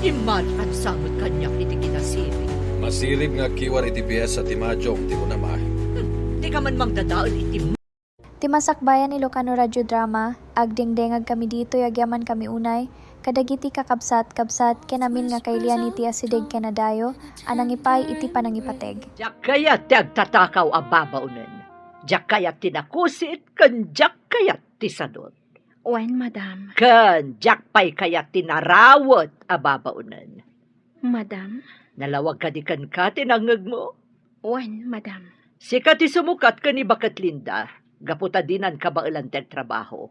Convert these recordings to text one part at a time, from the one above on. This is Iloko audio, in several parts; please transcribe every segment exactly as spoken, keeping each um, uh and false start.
Immalikansa met kaniak iti kinasirib. Masirib nga agkiwar iti piesa ti majong ti unam a. Hmm, dika man mangdadael iti Ti Masakbayan Ilocano Radio Drama, agdengdengag kami ditoy agyaman kami unay, kadagiti kakabsat-kabsat ken amin nga kailian iti asideg ken adayo a nangipay iti panangipateg. Diak kayat ti agtatakaw a babaonen. Diak kayat ti nakusit ken diak kayat ti sadut. Wen, madam. Ken diak pay kayat ti narawet a babaonen. Madam? Nalawag kadi kenka ti nangngegmo? Wen, madam. Sika ti sumukat ken ni Baket Linda, gapu ta dinan kabaelan ti agtrabaho.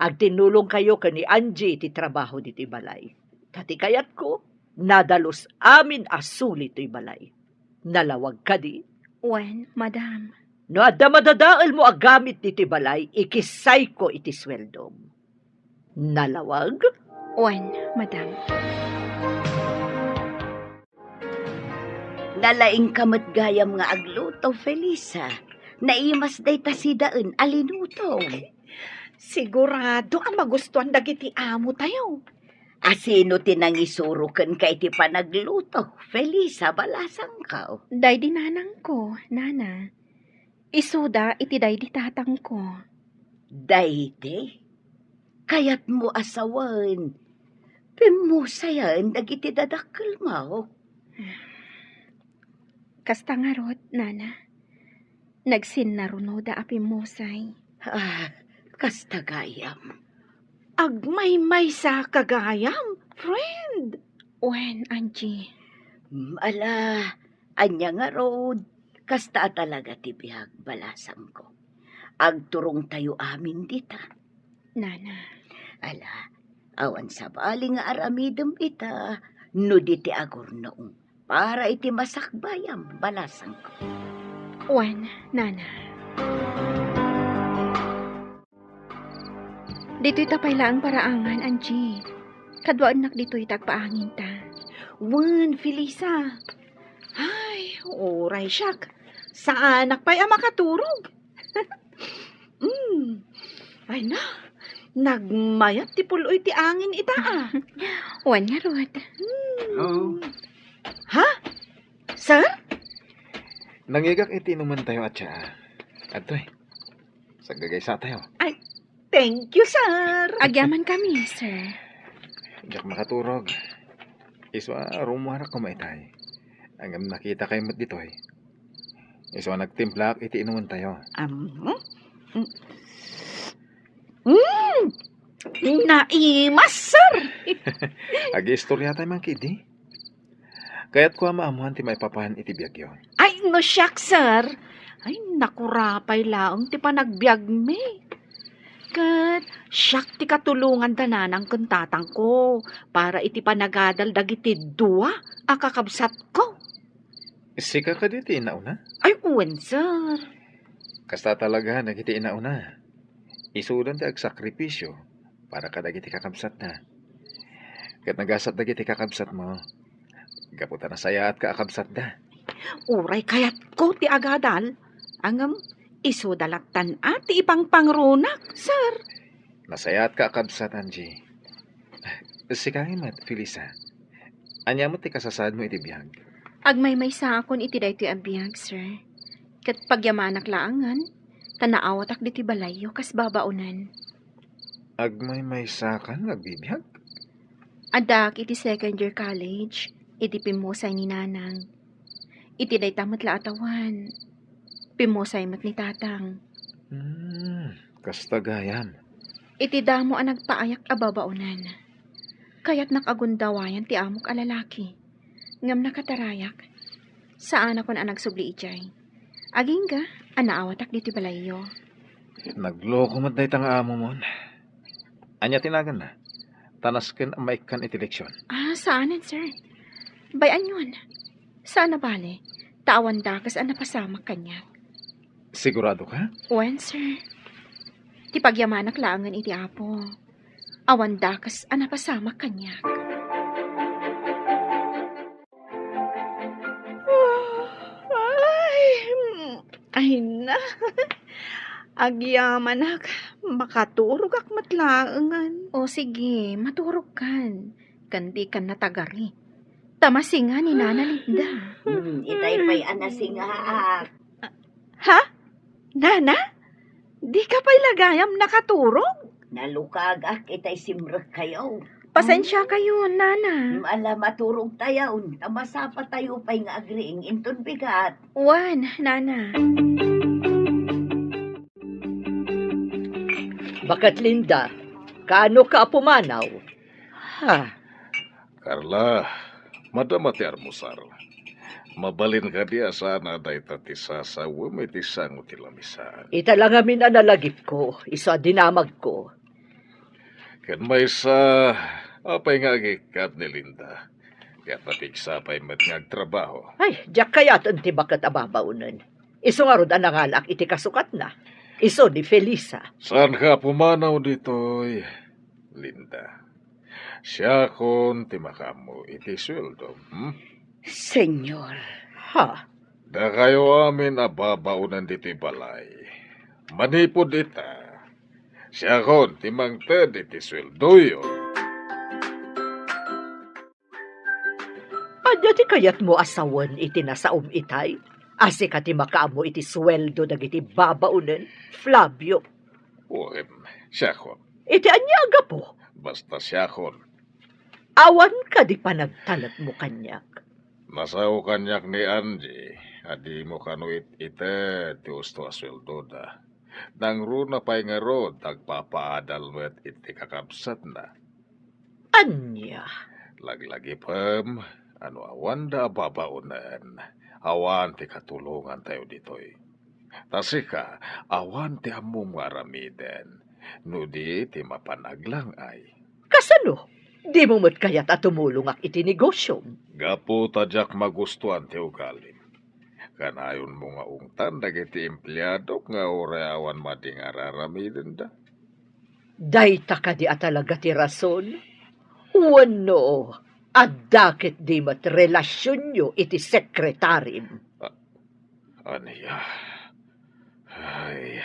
Agtinnulongkayo ken ni Angie ti trabaho ditoy balay. Ta ti kayatko, nadalus amin a suli toy balay. Nalawag kadi? Wen, madam. No adda madadaelmo a gamit ditoy balay, ikissayko iti sueldom. Nalawag? Wen, madam. Nalaingka met gayam nga agluto, Felisa. Naimas dayta sidaen a linutom. Sigurado a magustuan dagiti amo tayo. A sino ti nangisuro kenka iti panagluto, Felisa, balasangko? Daydi nanangko, nana. Isuda iti daydi tatangko. Daydi? Kayatmo a sawen, pimmusayen dagiti dadakkelmo? Kasta ngarud, nana. Nagsinnarunoda a pimmusay. Ah, kasta gayam. Agmaymaysa ka gayam, friend. Wen, Angie. Mm, ala, ania ngarud, kasta a talaga ti biag, balasangko. Agturongtayo amin dita. Nana. Ala, awan sabali nga aramidem ita no di ti agurnong para iti masakbayam, balasangko. Wen, nana. Ditoy ta pay laeng paraangan, Angie. Kaduaennak ditoy ta agpaanginta. Wen, Felisa. Ay, uray siak. Saanak pay a makaturog. Mm. Ay na, nagmayat ti pul-oy ti angin ita, a. Wen ngarud. Hmm. Hello? Ha? Sir? Nangigak iti inumantayo a tsaa. Adtoy. Saggagaysatayo. Ay, thank you, sir. Agyaman kami, sir. Diak makaturog. Isu a rumuarak koma itay. Ngem nakitakay met ditoy. Isu a nagtimplaak iti inumantayo. Am, hmm? Mm. Mm. Naimas, sir. Agiistoria tayo man ketdi. Kayatko a maamuan ti maipapan iti biagyo. Ay, no siak, sir. Ay, nakurapay laeng ti panagbiagmi. Ket siak ti katulongan da nanang ken tatangko para iti panagadal dagiti dua a kakabsatko. Sika kadi ti inauna? Ay, wen, sir. Kasta talaga dagiti inauna. Isudan ti agsakripisio para kadagiti kakabsatda. Ket nagasat dagiti kakabsatmo, gapu ta nasayaatka a kabsatda. Uray kayatko ti agadal, ngem isuda lattan a ti ipangpangrunak, sir. Nasayaatka a kabsat, Angie. Sika met, Felisa. Ania met ti kasasaadmo iti biag? Agmaymaysaakon iti daytoy a biag, sir. Ket pagyamanak laengen, ta naawatak ditoy balayyo kas babaonen. Agmaymaysakan nga agbibiag? Addaak iti second year college, iti pimmusay ni Nanang. Iti dayta met la a tawen, pimmusay met ni Tatang. Hmm, kasta gayam. Iti damo a nagpaayak a babaonen, kayatnak a gundawayan ti amok a lalaki. Ngem nakatarayak, saanakon a nagsubli idiay. Agingga a naawatak ditoy balayyo. Nagloko met dayta nga amomon. Ania ti naganna? Ta nasken a maikkan iti leksion. Ah, saanen, sir. Bay-anyon. Saan a bale, ta awan dakes a napasamak kaniak. Sigurado ka? Wen, sir. Ti pagyamanak laengen iti Apo. Awan dakes a napasamak kaniak. Ay, mm, ay na. Agyamanak, makaturogak met laengen. O sige, maturogkan. Ken dikan natagari. Ta masinga ni Nana Linda. Hmm, itay pay a nasingaak. Ha? Nana? Dika pay la gayam nakaturog? Nalukagak itay simrekkayo. Pasensiakayo, Nana. Hmm, ala, maturogtayon, ta masapatayo pay nga agriing inton bigat. Wen, Nana. Baket Linda, kaano ka a pumanaw? Ha? Carla, madama ti armusar. Mabalin kadi a saan a dayta ti sasawem iti sango ti lamisaan? Ita la ngamin a nalagipko, isu a dinamagko. Ken maysa, apay nga agikkat ni Linda? Ket napigsa pay met nga agtrabaho. Ay, diak kayaten ti baket a babaonen. Isu ngarud a nangalaak iti kasukatna. Isu ni Felisa. Saanka a pumanaw ditoy, Linda? Siakon ti makaammo iti sueldom, hmm? Señor. Ha? Dakayo amin a babaonen ditoy balay. Manipud ita, siakon ti mangted iti sueldoyo. Ania ti kayatmo a sawen iti nasaom itay? A sika ti makaammo iti sueldo dagiti babaonen, Flavio. Wen, siakon. Iti ania a gapu? Basta siakon. Awan kadi panagtalekmo kaniak? Nasao kaniak ni Angie a dimo kano it-ited ti usto a sueldoda. Nangruna pay ngarud, agpapaadal met iti kakabsatna. Ania? Laglagipem a no awanda a babaonen, awan ti katulongantayo ditoy. Ta sika, awan ti ammom nga aramiden, no di ti mapan aglang-ay. Kasano? Dimo met kayat a tumulongak iti negosyom? Gapu ta diak magustuan ti ugalim. Kanayonmo nga ungtan dagiti empleadok nga uray awan madi nga ar-aramidenda. Dayta kadi a talaga ti rason? Wenno, adda ketdi met relasionyo iti sekretarim? A-, ania? Ay,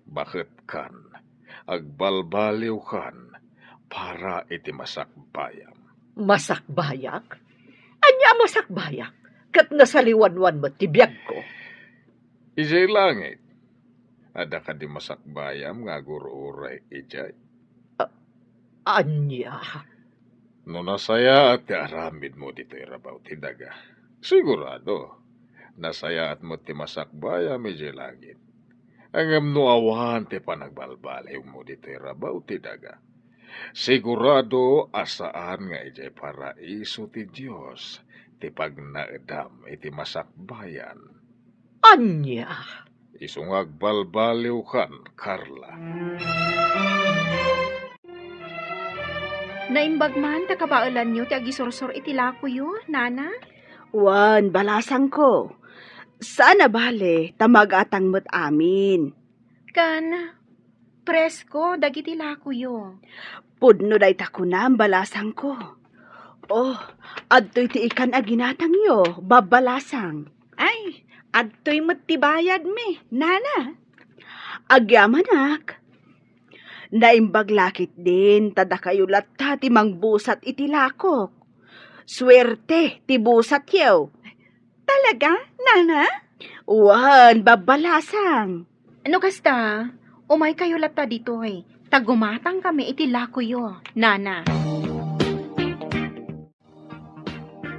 baketkan, agbalbaliwkan para iti masakbayam. Masakbayak? Ania a masakbayak? Ket nasaliwanwan met ti biagko. Idiay langit, adda kadi masakbayam nga agur-uray idiay? A-, ania? No nasayaat ti aramidmo ditoy rabaw ti daga, sigurado, nasayaat met ti masakbayam idiay langit. Ngem no awan ti panagbalbaliwmo ditoy rabaw ti daga, sigurado a saan nga idiay paraiso ti Dios ti pagnaedam iti masakbayan. Ania? Isu nga agbalbaliwkan, Carla. Naimbag man ta kabaelanyo ti agisursor iti lakoyo, Nana? Wen, balasangko. Saan a bale, ta magatang met amin. Kan, presko dagiti lakoyo. Pudno dayta kunam, balasangko. Oh, adtoy ti ikan a ginatangyo, babbalasang. Ay, adtoy met ti bayadmi, Nana. Agyamanak. Naimbag la ketdin ta dakayo latta ti mangbusat iti lakok. Suerte ti busatyo. Talaga, Nana? Wen, babbalasang. No kasta, umaykayo latta ditoy, ta gumatangkami iti lakoyo, Nana.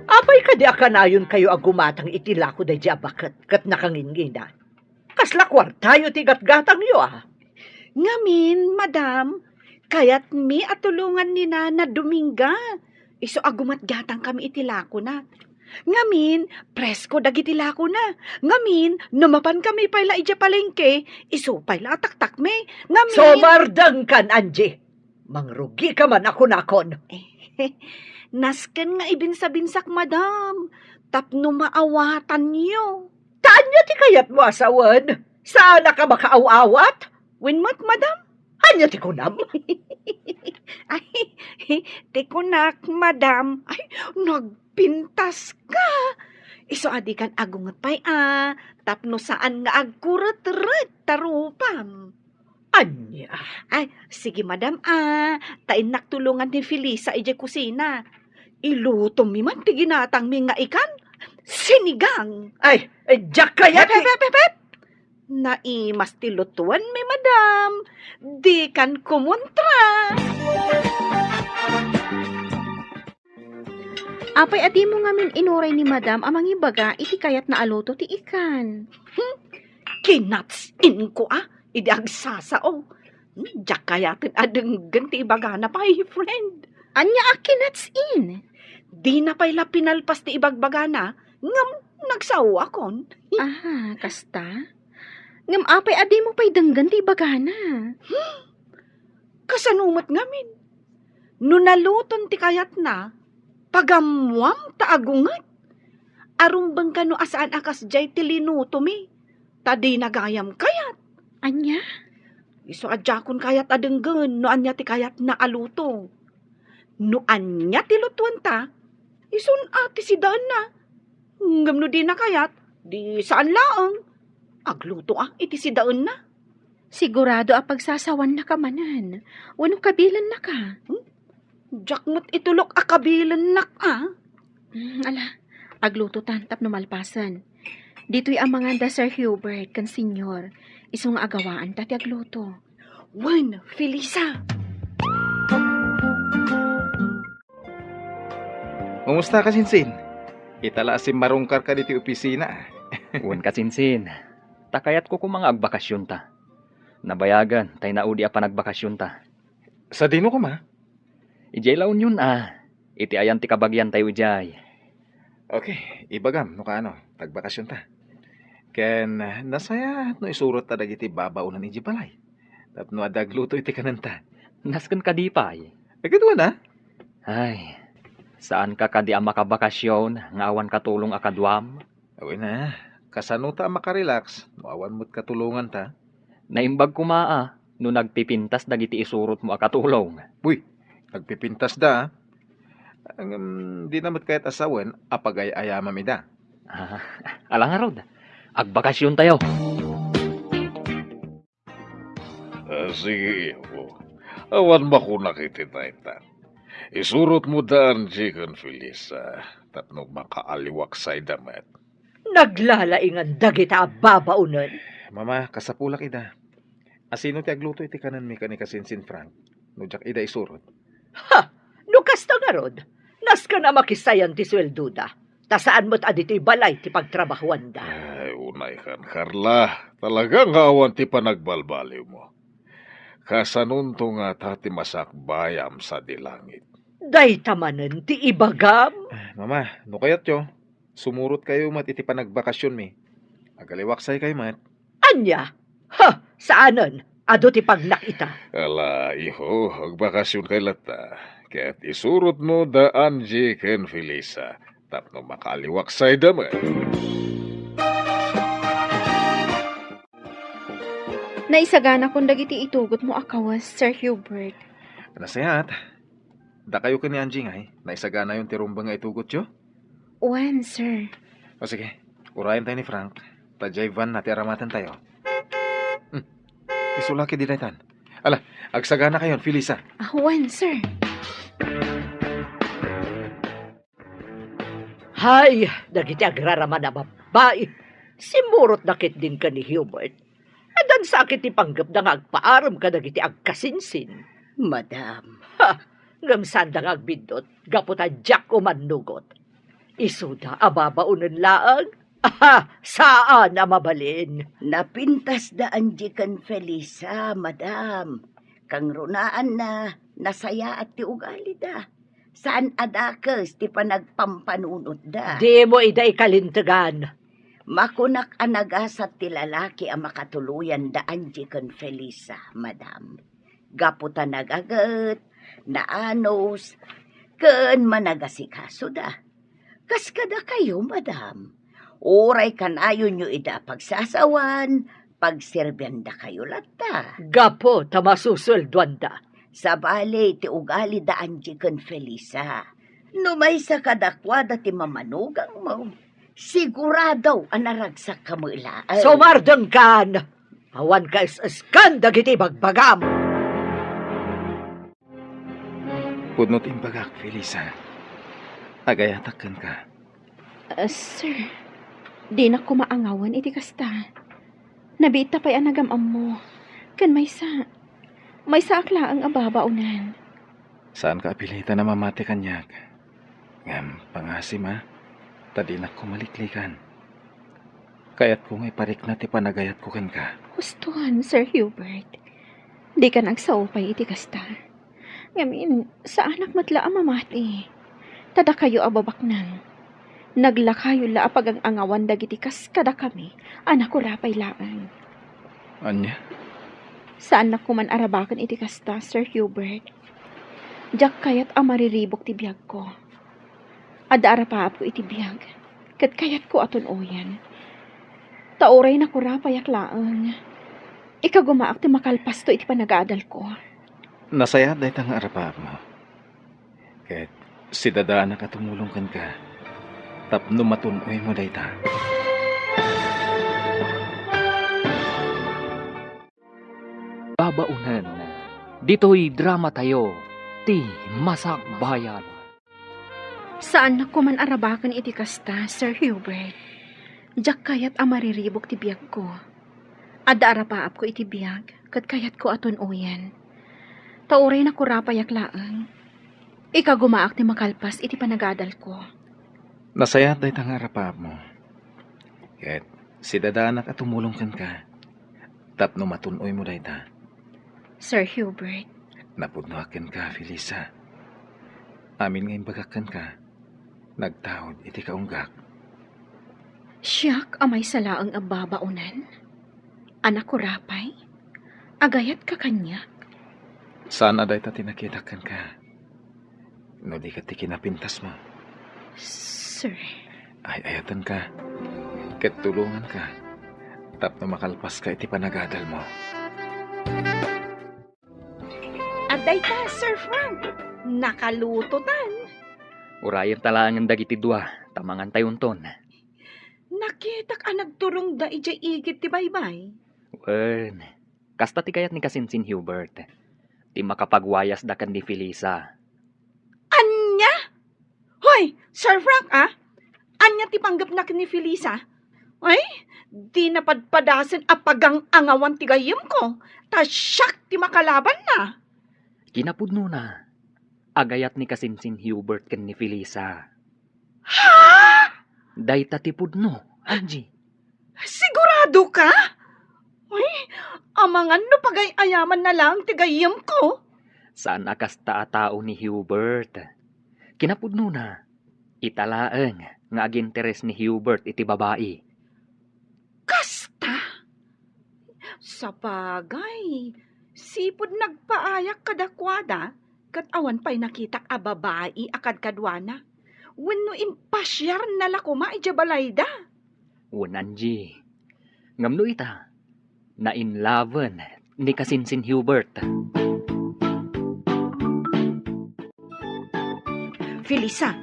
Apay kadi a kanayonkayo a gumatang iti lako daydi a baket ket nakangingina? Kasla kuartayo ti gatgatangyo, a? Ngamin, madam, kayatmi a tulongan ni Nana Dominga. Isu a gumatgatangkami iti lakona. Ngamin, presko dagiti lakona. Ngamin, no mapankami pay la idiay palengke, isu pay la a taktakmi. Ngamin— Sumardengkan, Angie! Mangrugika man a kunakon. Nasken nga ibinsabinsak, madam, tapno maawatanyo. Ta ania ti kayatmo a sawen? Saanak a makaaw-awat? Wen met, madam. Ania ti kunam? Ay, ti kunak, madam. Ay, nagpintaska. Isu a dikan agunget pay a tapno saan nga agkuretret ta rupam. Ania? Ay, sige, madam, ah. Ta innak tulongan ni Felisa idiay kusina. Ilutomi man ti ginatangmi nga ikan. Sinigang. Ay, eh, diak kayat Hep, ti hep, hep, hep, hep! Naimas ti lutuenmi, madam. Dikan kumontra. Apay a dimo ngamin inuray ni madam a mangibaga iti kayatna a luto ti ikan? Hmm, kinatsin ko a, idi agsasao. Hmm, diak kayaten a denggen ti ibagana pay, friend. Ania a kinatsin? Dina pay la pinalpas ti ibagbagana, ngem nagsao akon. Ah, kasta? Ngem apay a dimo pay denggen ti ibagana? Hmm, kasano met ngamin? No naluton ti kayatna, pagammuam ta agunget. Arumbeng kano a saan a kasdiay ti linutomi, ta dina gayam kayat. Ania? Isu a diakon kayat a denggen no ania ti kayatna a luto. No ania ti lutuenta, isun a ti sidaenna. Ngem no dina kayat, di saan laeng. Agluto a iti sidaenna. Sigurado a pagsasawannaka manen, wenno kabilennaka? Hmm? Diak met itulok a kabilennak, a. Hmm, ala, aglutotan tapno malpasen. Ditoy amangan da Sir Hubert ken Senyor, isu nga agawaanta ti agluto. Wen, Felisa! Kumusta, kasinsin? Ita la a simmarungkarka ditoy opisina. Wen, kasinsin. Ta kayatko koma nga agbakasionta. Nabayagen tay naudi a panagbakasionta. Sadino koma? Idiay La Union a. Iti ayan ti kabagiantayo idiay. Okay, ibagam no kaano, ta agbakasionta. Ken nasayaat no isurotta dagiti babaonen idiay balay. Tapno adda agluto iti kanenta. Nasken kadi pay? Ay, kaduana. Ay, saanka kadi a makabakasion nga awan katulong a kaduam? Wen a, kasano ta a makarelax no awan met katulonganta? Naimbag koma a no nagpipintas dagiti isurotmo a katulong. Uy, nagpipintasda, a. Ngem, dina met kayat a sawen a pagay-ayamam ida. Ah, ala ngarud, agbakasiontayo. Ah, sige, Ipo. Awan makunak iti dayta. Isurotmo da Angie ken Felisa tapno makaaliwaksayda met. Naglalaingan dagita a babaonen. Mama, kasapulak ida. Asino ti agluto iti kanenmi ken ni kasinsin Frank no diak ida isurot? Ha! No kasta ngarud, nasken a makisayan ti sueldoda, ta saan met a ditoy balay ti pagtrabahuanda. Ay, unaykan, Carla. Talaga nga awan ti panagbalbaliwmo. Kasanonto ngata ti masakbayam sadi langit? Dayta manen ti ibagam. Ah, Mama, no kayatyo, sumurotkayo met iti panagbakasionmi. Agaliwaksaykayo met. Ania? Ha! Saanen. Adu ti pagnak ita. Ala, iho, agbakasionkay latta. Ket isurotmo da Angie ken Felisa tapno makaaliwaksayda met. Naisaganakon dagiti itugotmo a kawes, Sir Hubert. Nasayaat. Dakayo ken ni Angie ngay, naisaganayon ti rumbeng nga itugotyo? Wen, sir. O sige, urayentayo ni Frank, ta diay van na ti aramatentayo. Hmm. Isu la ketdi daytan. Ala, agsaganakayon, Felisa. Ah, wen, sir. Hay, dagiti agraraman a babbai. Simmurotda ketdin ken ni Hubert. Addan sa ket ti panggepda nga agpaarem kadagiti agkasinsin. Madam. Ha! Ngem saanda nga agbiddut, gapu ta diak umannugot. Isuda a babaonen laeng? Aha! Saan a mabalin. Napintasda Angie ken Felisa, madam. Kangrunaanna, nasayaat ti ugalida. Saan a dakes ti panagpampanunotda. Dimo ida ikalintegan. Makunak a nagasat ti lalaki a makatuloyan da Angie ken Felisa, madam. Gapu ta nagaget, naanus, ken managasikasoda. Kas kadakayo, madam. Uray kanayonyo ida a pagsasawan, pagserbiandakayo latta. Gapu ta masusueldoanda. Sabali ti ugali da Angie ken Felisa. No maysa kadakuada ti mamanugangmo, sigurado a naragsakka met laeng. Sumardengkan! Awan kaes-eskan dagiti ibagbagam. Pudno ti imbagak, Felisa. Agayatak kenka. Ah, sir, dinak koma angawen iti kasta. Nabiit ta pay a nagam-ammo. Ken maysa, maysaak laeng a babaonan. Saanka a pilitan a mamati kaniak. Ngem pangasim a, ta dinak koma liklikan. Kayatko nga iparikna ti panagayatko kenka. Huston, Sir Hubert. Dika nagsaupay iti kasta. Ngamin, saanak met la a mamati. Ta dakayo a babaknang. Naglakayo la a pagang-angawan dagiti kas kadakami a nakurapay laeng. Ania? Saannak koman arabaken iti kasta, Sir Hubert. Diak kayat a mariribuk ti biagko. Adda arapaapko iti biag, ket kayatko a tun-oyen. Ta uray nakurapayak laeng, ikagumaak ti makalpasto iti panagadalko. Nasayaat dayta nga arapaapmo. Ket sidadaanak a tumulong kenka tapno matun-oymo dayta. Babaonen, ditoy dramatayo, ti Masakbayan. Saannak koman arabaken iti kasta, Sir Hubert. Diak kayat a mariribuk ti biagko. Adda arapaapko iti biag, ket kayatko a tun-oyen. Ta uray nakurapayak laeng, ikagumaak ti makalpas iti panagadalko. Nasayaat dayta nga arapaapmo. Ket sidadaanak a tumulong kenka tapno matun-oymo dayta. Sir Hubert. Napudnoak kenka, Felisa. Amin nga imbagak kenka, nagtaud iti kaunggak. Siak a maysa laeng a babaonen? A nakurapay? Agayatka kaniak? Saan a dayta ti nakitak kenka. No di ket ti kinapintasmo. Sir. Ay-ayatenka. Ket tulonganka. Tapno makalpaska iti panagadalmo. Adda ita, Sir Frank. Nakalutotan. Urayenta laengen dagiti dua, ta mangantayonton. Nakitak a nagturongda idiay igid ti baybay. Wen, kasta ti kayat ni Kasinsin Hubert. Ti makapagwayasda ken ni Felisa. Ania? Hoy, Sir Frank, ah? Ania ti panggepna ken ni Felisa? Ay, di napadpadasen a pagang-angawan ti gayyemko, ta siak ti makalabanna. Kinapudnona, agayat ni Kasinsin Hubert ken ni Felisa. Ha? Dayta ti pudno, Angie. Sigurado ka? Ay, amangan no pagay-ayamanna laeng ti gayyemko. Saan a kasta a tao ni Hubert. Kinapudnona, ita laeng nga aginteres ni Hubert iti babai. Kasta? Sapagay, sipud nagpaayak kadakuada, ket awan pay nakitak a babai a kadkaduana. Wenno impasiarna la koma idiay balayda. Wen, Angie. Ngem no ita, nainlaven ni Kasinsin Hubert. Felisa,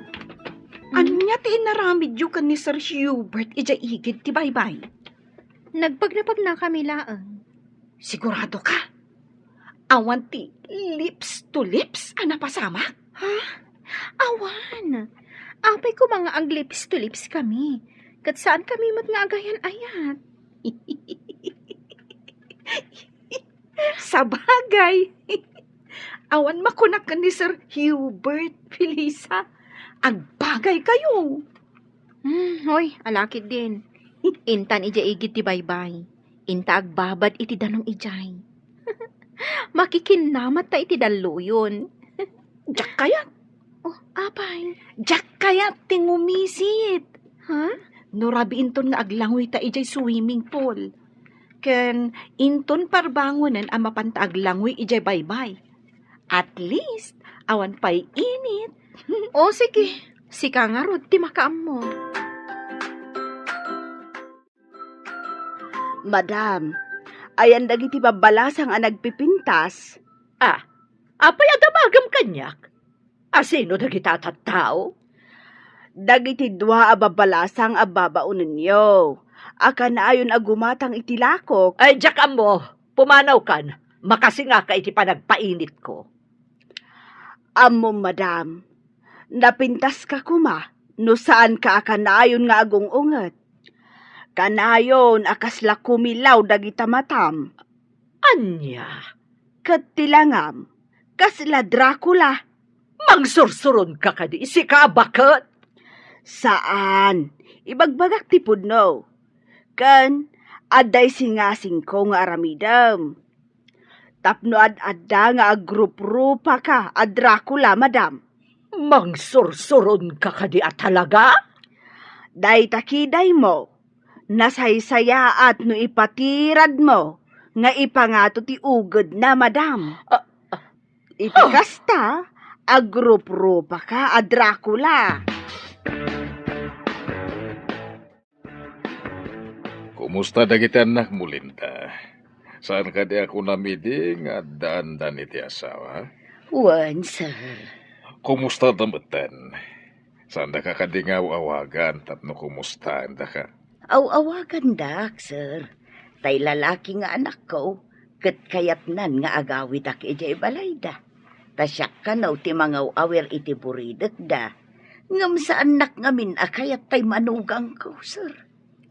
ania ti inaramidyo ken ni Sir Hubert idiay igid ti baybay? Nagpagnapagnakami laeng. Sigurado ka? Awan ti lips to lips a napasamak? Ha? Awan. Apay koma nga ag-lips to lips kami. Ket saan kami met nga agayan-ayat. Sabagay. Awan makunak ken ni Sir Hubert, Felisa. Agbagay kayo. Hmm, hoy, alakid din. Intan idiay igid ti baybay. Inta agbabad iti danum idiay. Makikinnamatta iti dalluyon. Diak kayat. Oh, apay? Diak kayat ti ngumisit. Ha? No rabii inton nga aglangoyta idiay swimming pool. Ken inton parbangonen a mapanta aglangoy idiay baybay. At least, awan pay init. O, sige. Sika ngarud ti makaammo. Madam, ayan dagiti babbalasang a nagpipintas? Ah, apay a damagem kaniak? Asino dagita a tattao? Dagiti dua a babbalasang a babaonenyo. a kanayon a gumatang iti lakok. Ay, diak ammo. Pumanawkan. Makasingaka iti panagpainitko. Ammom, madam, napintaska koma no saanka a kanayon nga agung-unget. Kanayon a kasla kumilaw dagita matam. Ania? Ket ti langam, kasla Dracula. Mangsursuronka kadi, sika a baket? Saan. Ibagbagak ti pudno. Ken, adda isingasingko nga aramidem. Tapno ad-adda nga agruprupa ka a Dracula, madam. Mangsursuronka kadi a talaga? Dayta kidaymo, nasaysayaat no ipatiradmo nga ipangato ti ugedna, madam. Ah, ah. Iti kasta, agruprupa ka a Dracula. Kumusta dagiti annakmo, Linda? Saan kadi a kunam idi nga addaandan iti asawa? Wen, sir. Kumusta da metten? Saandaka kadi nga aw-awagan tapno kumustaendaka? Aw-awagandak, sir. Tay lalaki nga anakko, ket kayatnan nga agawidak idiay balayda. Ta siak kano ti mangaw-awir iti buridekda. Ngem saannak ngamin a kayat tay manugangko, sir.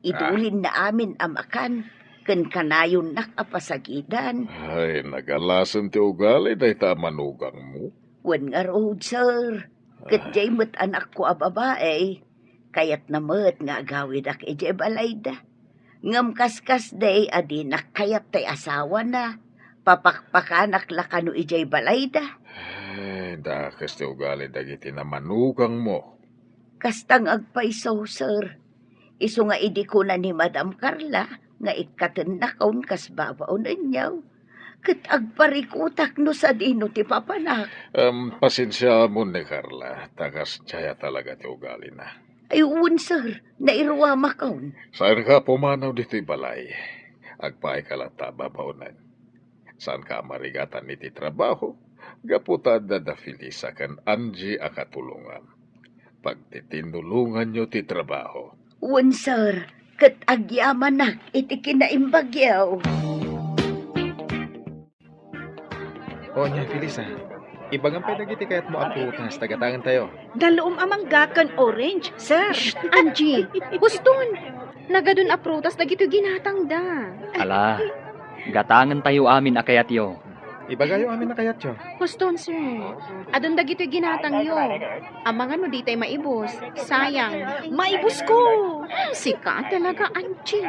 Idulinna amin a makan, ken kanayonnak a pasagidan. Ay, nagalasen ti ugali dayta a manugangmo. Wen ngarud, sir. Ket diay met anakko a babai, kayatna met nga agawidak idiay balayda. Ngem kaskasdi a dinak kayat tay asawana, papakpakanak la kano idiay balayda. Ay, dakes ti ugali dagiti namanugangmo. Kasta nga agpayso, sir. Isu nga idi kuna ni Madam Carla nga ikkatennakon kas babaonenyo, ket agparikutak no sadino ti papanak. Em, pasensiaamon ni Carla, ta kasdiay a talaga ti ugalina. Ay, wen, sir. Nairuamakon. Saanka a pumanaw ditoy balay. Agpaayka latta a babaonen. Saanka a marigatan iti trabaho, gapu ta adda da Felisa ken Angie a katulongam. Pagtitinnulonganyo ti trabaho. Wen, sir, ket agyamanak iti kinaimbagyo. O, nia, Felisa, ibagam pay dagiti kayatmo a prutas ta gatangentayo. Dalom a mangga ken orange, sir. Shh, Angie, huston! Nagadun a prutas dagitoy ginatangda. Ala, gatangentayo amin a kayatyo. Ibagayo amin a kayatyo. Huston, sir. Adun dagitoy ginatangyo. Amangan no ditay maibus. Sayang. Maibusko! Sika talaga, Angie.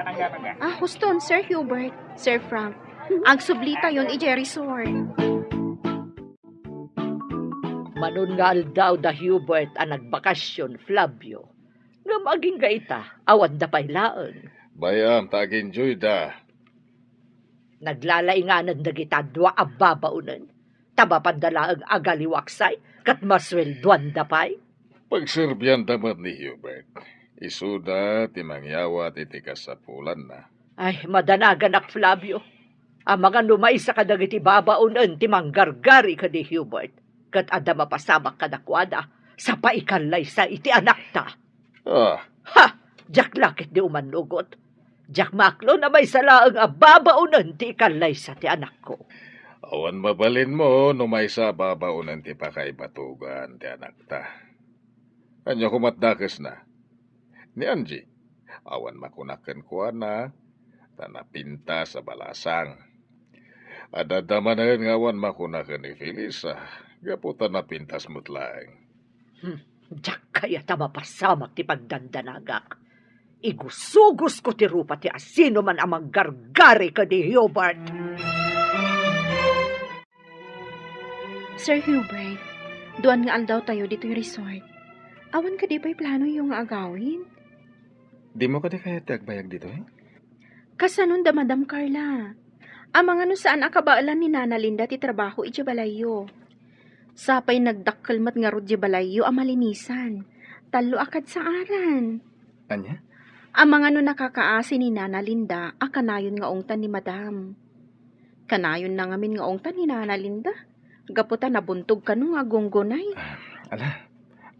Ah, huston, Sir Hubert, Sir Frank. Agsublitayon idiay resort. Manon nga aldaw da Hubert a nagbakasyon, Flavio. Ngem agingga ita, awanda pay laeng. Bay-am ta agenjoyda. Naglalainganan dagita dua a babaonen. Ta mapanda laeng agaliwaksay, ket masueldoanda pay. Pagserbianda met ni Hubert. Isuda ti mangyawat iti kasapulanna. Ay, madanaganak, Flavio. Amangan no maysa kadagiti babaonen ti manggargari kadi Hubert, ket adda mapasamak kadakuada, sa paikallaysa iti anakta. Ah. Ha! Diak la ketdi umanugot. Diak maaklo a maysa laeng a babaonen ti ikallaysa ti anakko. Awan mabalinmo no maysa a babaonen ti pakaibatugan ti anakta. Ania koma't dakesna? Ni Angie, awan makunak kenkuana, ta napintas a balasang. Adda manen nga awan makunak ken ni Felisa, gapu ta napintas met laeng. Hmm, diak kayat a mapasamak ti pagdandanagak. Igusugosko ti rupa ti asinoman a manggargari kadi Hubert. Sir Hubert, duan nga aldawtayo ditoy resort. Awan kadi pay planoyo nga agawid? Dimo kadi kayat ti agbayag ditoy? Kasanon da Madam Carla? Amangan no saan a kabaelan ni Nana Linda ti trabaho idiay balayyo. Sapay nagdakkel met ngarud diay balayyo a malinisan. Tallo a kadsaaran. Ania? Amangan no nakakaasi ni Nana Linda a kanayon nga ungtan ni Madam. Kanayonna ngamin nga ungtan ni Nana Linda. Gapu ta nabuntog kano nga agunggunay. Ah, ala,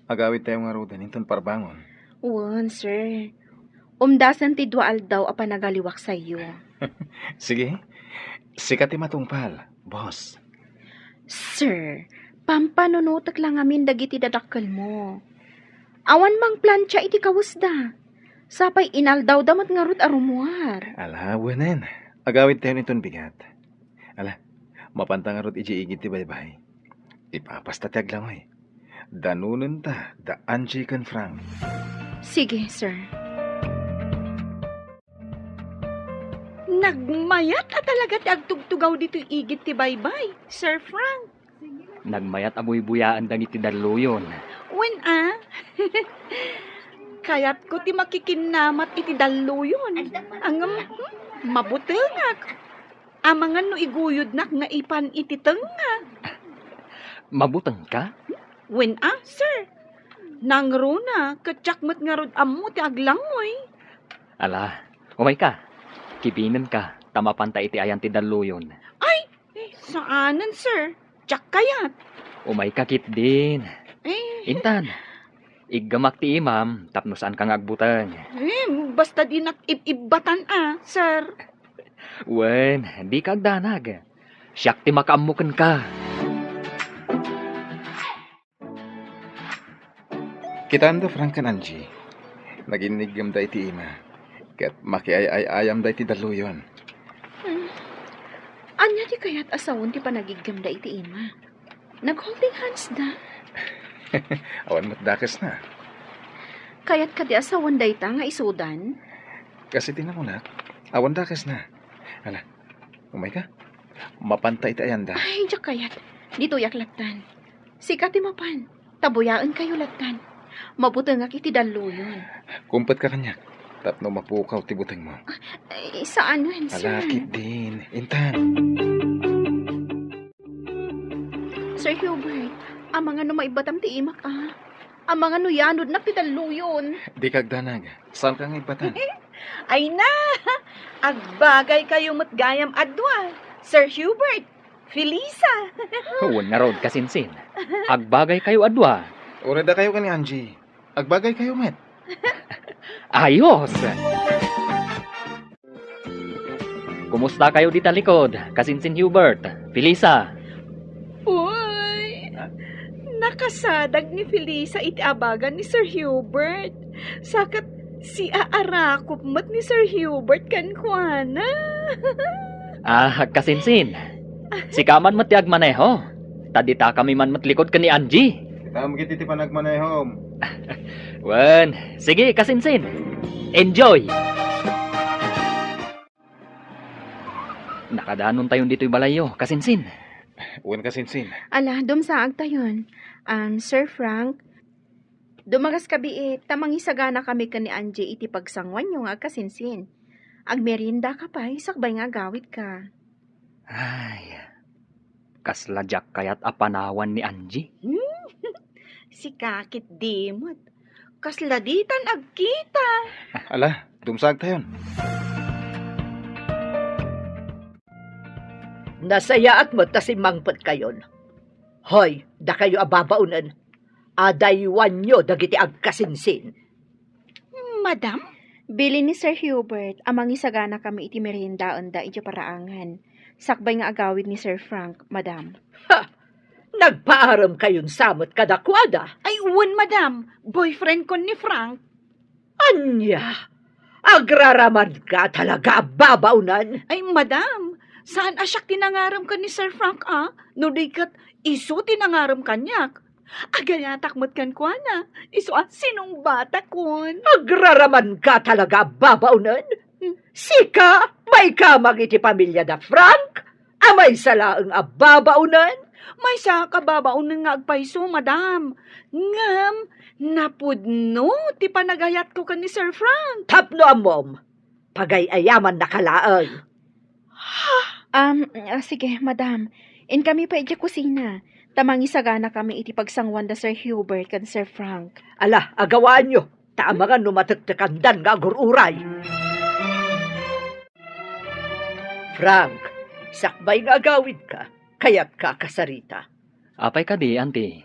agawidtayo ngaruden inton parbangon. Wen, sir. Umdasen ti dua aldaw a panagaliwak sayo. Sige, sika ti matungpal, boss. Sir, pampanunotek la ngamin dagiti dadakkelmo. Awan mangplancha iti kawesda. Sapay inaldawda met ngarud a rummuar. Ala, wenen. Agawidtayon iton bigat. Ala, mapanta ngarud idiay igid ti baybay. Ipapasta ti aglangoy. Danonenta da Angie ken Frank. Sige, sir. Nagmayat a talaga ti agtugtugaw ditoy igid ti baybay, Sir Frank. Nagmayat a buybuyaen dagiti dalluyon. Wen a? Kayatko ti makikinnamat iti dalluyon. Ngem, hmm, mabutengak. Amangan no iguyodnak nga ipan iti tengnga. Mabutengka? Wen a, sir. Nangruna, ket diak met ngarud ammo ti aglangoy. Ala, umayka. Kibinenka, ta mapanta iti ayan ti dalluyon. Ay, saanen, sir. Diak kayat. Umayka ketdin. Eh. Intan, iggemak ti imam tapno saanka nga agbuteng. Eh, basta dinak ib-ibbatan a, sir. Wen, dika agdanag. Siak ti makaammo kenka. Kitaem da Frank ken Angie. Naginniggemda iti ima. Ket makiay-ay-ayamda iti dalluyon. Hmm. Ania ti kayat a sawen ti panagiggemda iti ima? Nag-holding hands da. Awan met dakesna. Kayat kadi a sawen dayta nga isudan? Kas iti nakunak, awan dakesna. Ala, umayka. Mapanta iti ayanda. Ay, diak kayat. Ditoyak lattan. Sika ti mapan. Ta buyaenkayo lattan. Mabutengak iti dalluyon. Kumpetka kaniak tapno mapukaw ti butengmo. Ay, saanen, sir. Ala, ketdin. Intan. Sir Hubert, amangan no maibbatam ti imak a. Amangan no yanodnak ti dalluyon. Dika agdanag. Saanka nga ibbatan? Ay na! Agbagaykayo met gayam a dua, Sir Hubert. Felisa! Wen ngarud, kasinsin. Agbagaykayo a dua. Uray dakayo ken ni Angie. Agbagaykayo met. Ayos! Kumustakayo dita likod, kasinsin Hubert, Felisa? Uy! Ha? Nakasadag ni Felisa iti abagan ni Sir Hubert. Sa ket siaarakop met ni Sir Hubert kenkuana. Ah, kasinsin. Sika man met ti agmaneho. Ta ditakami man met likod ken ni Angie. Kita met iti panagmanehom. Wen, sige, kasinsin. Enjoy! Nakadanontayon ditoy balayyo, kasinsin. Wen, kasinsin. Ala, dumsaagtayon. Um, Sir Frank, dumagas ka biit, ta mangisaganakami ken ni Angie iti pagsanguanyo nga agkasinsin. Agmeriendaka pay, sakbay nga agawidka. Ay, kasla diak kayat a panawan ni Angie. Hmm? Sika ketdi met. Kasla ditan agkita. Ala, dumsaagtayon. Nasayaat met ta simmangpetkayon. Hoy, dakayo a babaonen, adaywanyo dagiti agkasinsin. Madam? Bilin ni Sir Hubert a mangisaganakami iti meriendaenda idiay paraangan, sakbay nga agawid ni Sir Frank, madam. Ha! Nagpaaremkayon sa met kadakuada? Ay, wen, madam. Boyfriendkon ni Frank. Ania? Agraramanka talaga a babaonen? Ay, madam, saan a siak ti nangarem ken ni Sir Frank a, no di ket isu ti nangarem kaniak. Agayatak met kenkuana, isu a sinungbatakon. Agraramanka talaga a babaonen? Hmm. Sika, maikamang iti pamiliada Frank? A maysa laeng a babaonen? Maysaak a babaonen nga agpayso, madam. Ngem, napudno ti panagayatko ken ni Sir Frank. Tapno ammom, pagay-ayamannaka laeng. Ha? Um, ah, sige, madam. Inkami pay idiay kusina. Ta mangisaganakami iti pagsangwanda Sir Hubert ken Sir Frank. Ala, agawaanyo. Ta amangan no matektekandan nga agur-uray. Frank, sakbay nga agawidka, kayatka a kasarita. Apay kadi, Auntie?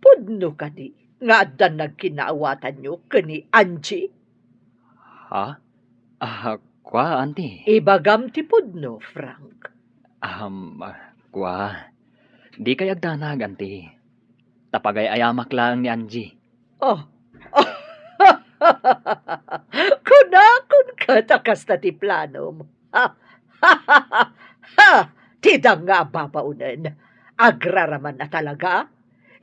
Pudno kadi nga addan nagkinnaawatanyo ken ni Angie? Ah? Ah, kua, Auntie? Ibagam ti pudno, Frank. Um, ah, kua. Dikay agdanag, Auntie. Ta pagay-ayamak laeng ni Angie. Oh. Kunakon ket a kasta ti planom. Ha! Ha! Ha! Ha! Ti danga a babaonen. Agraraman a talaga?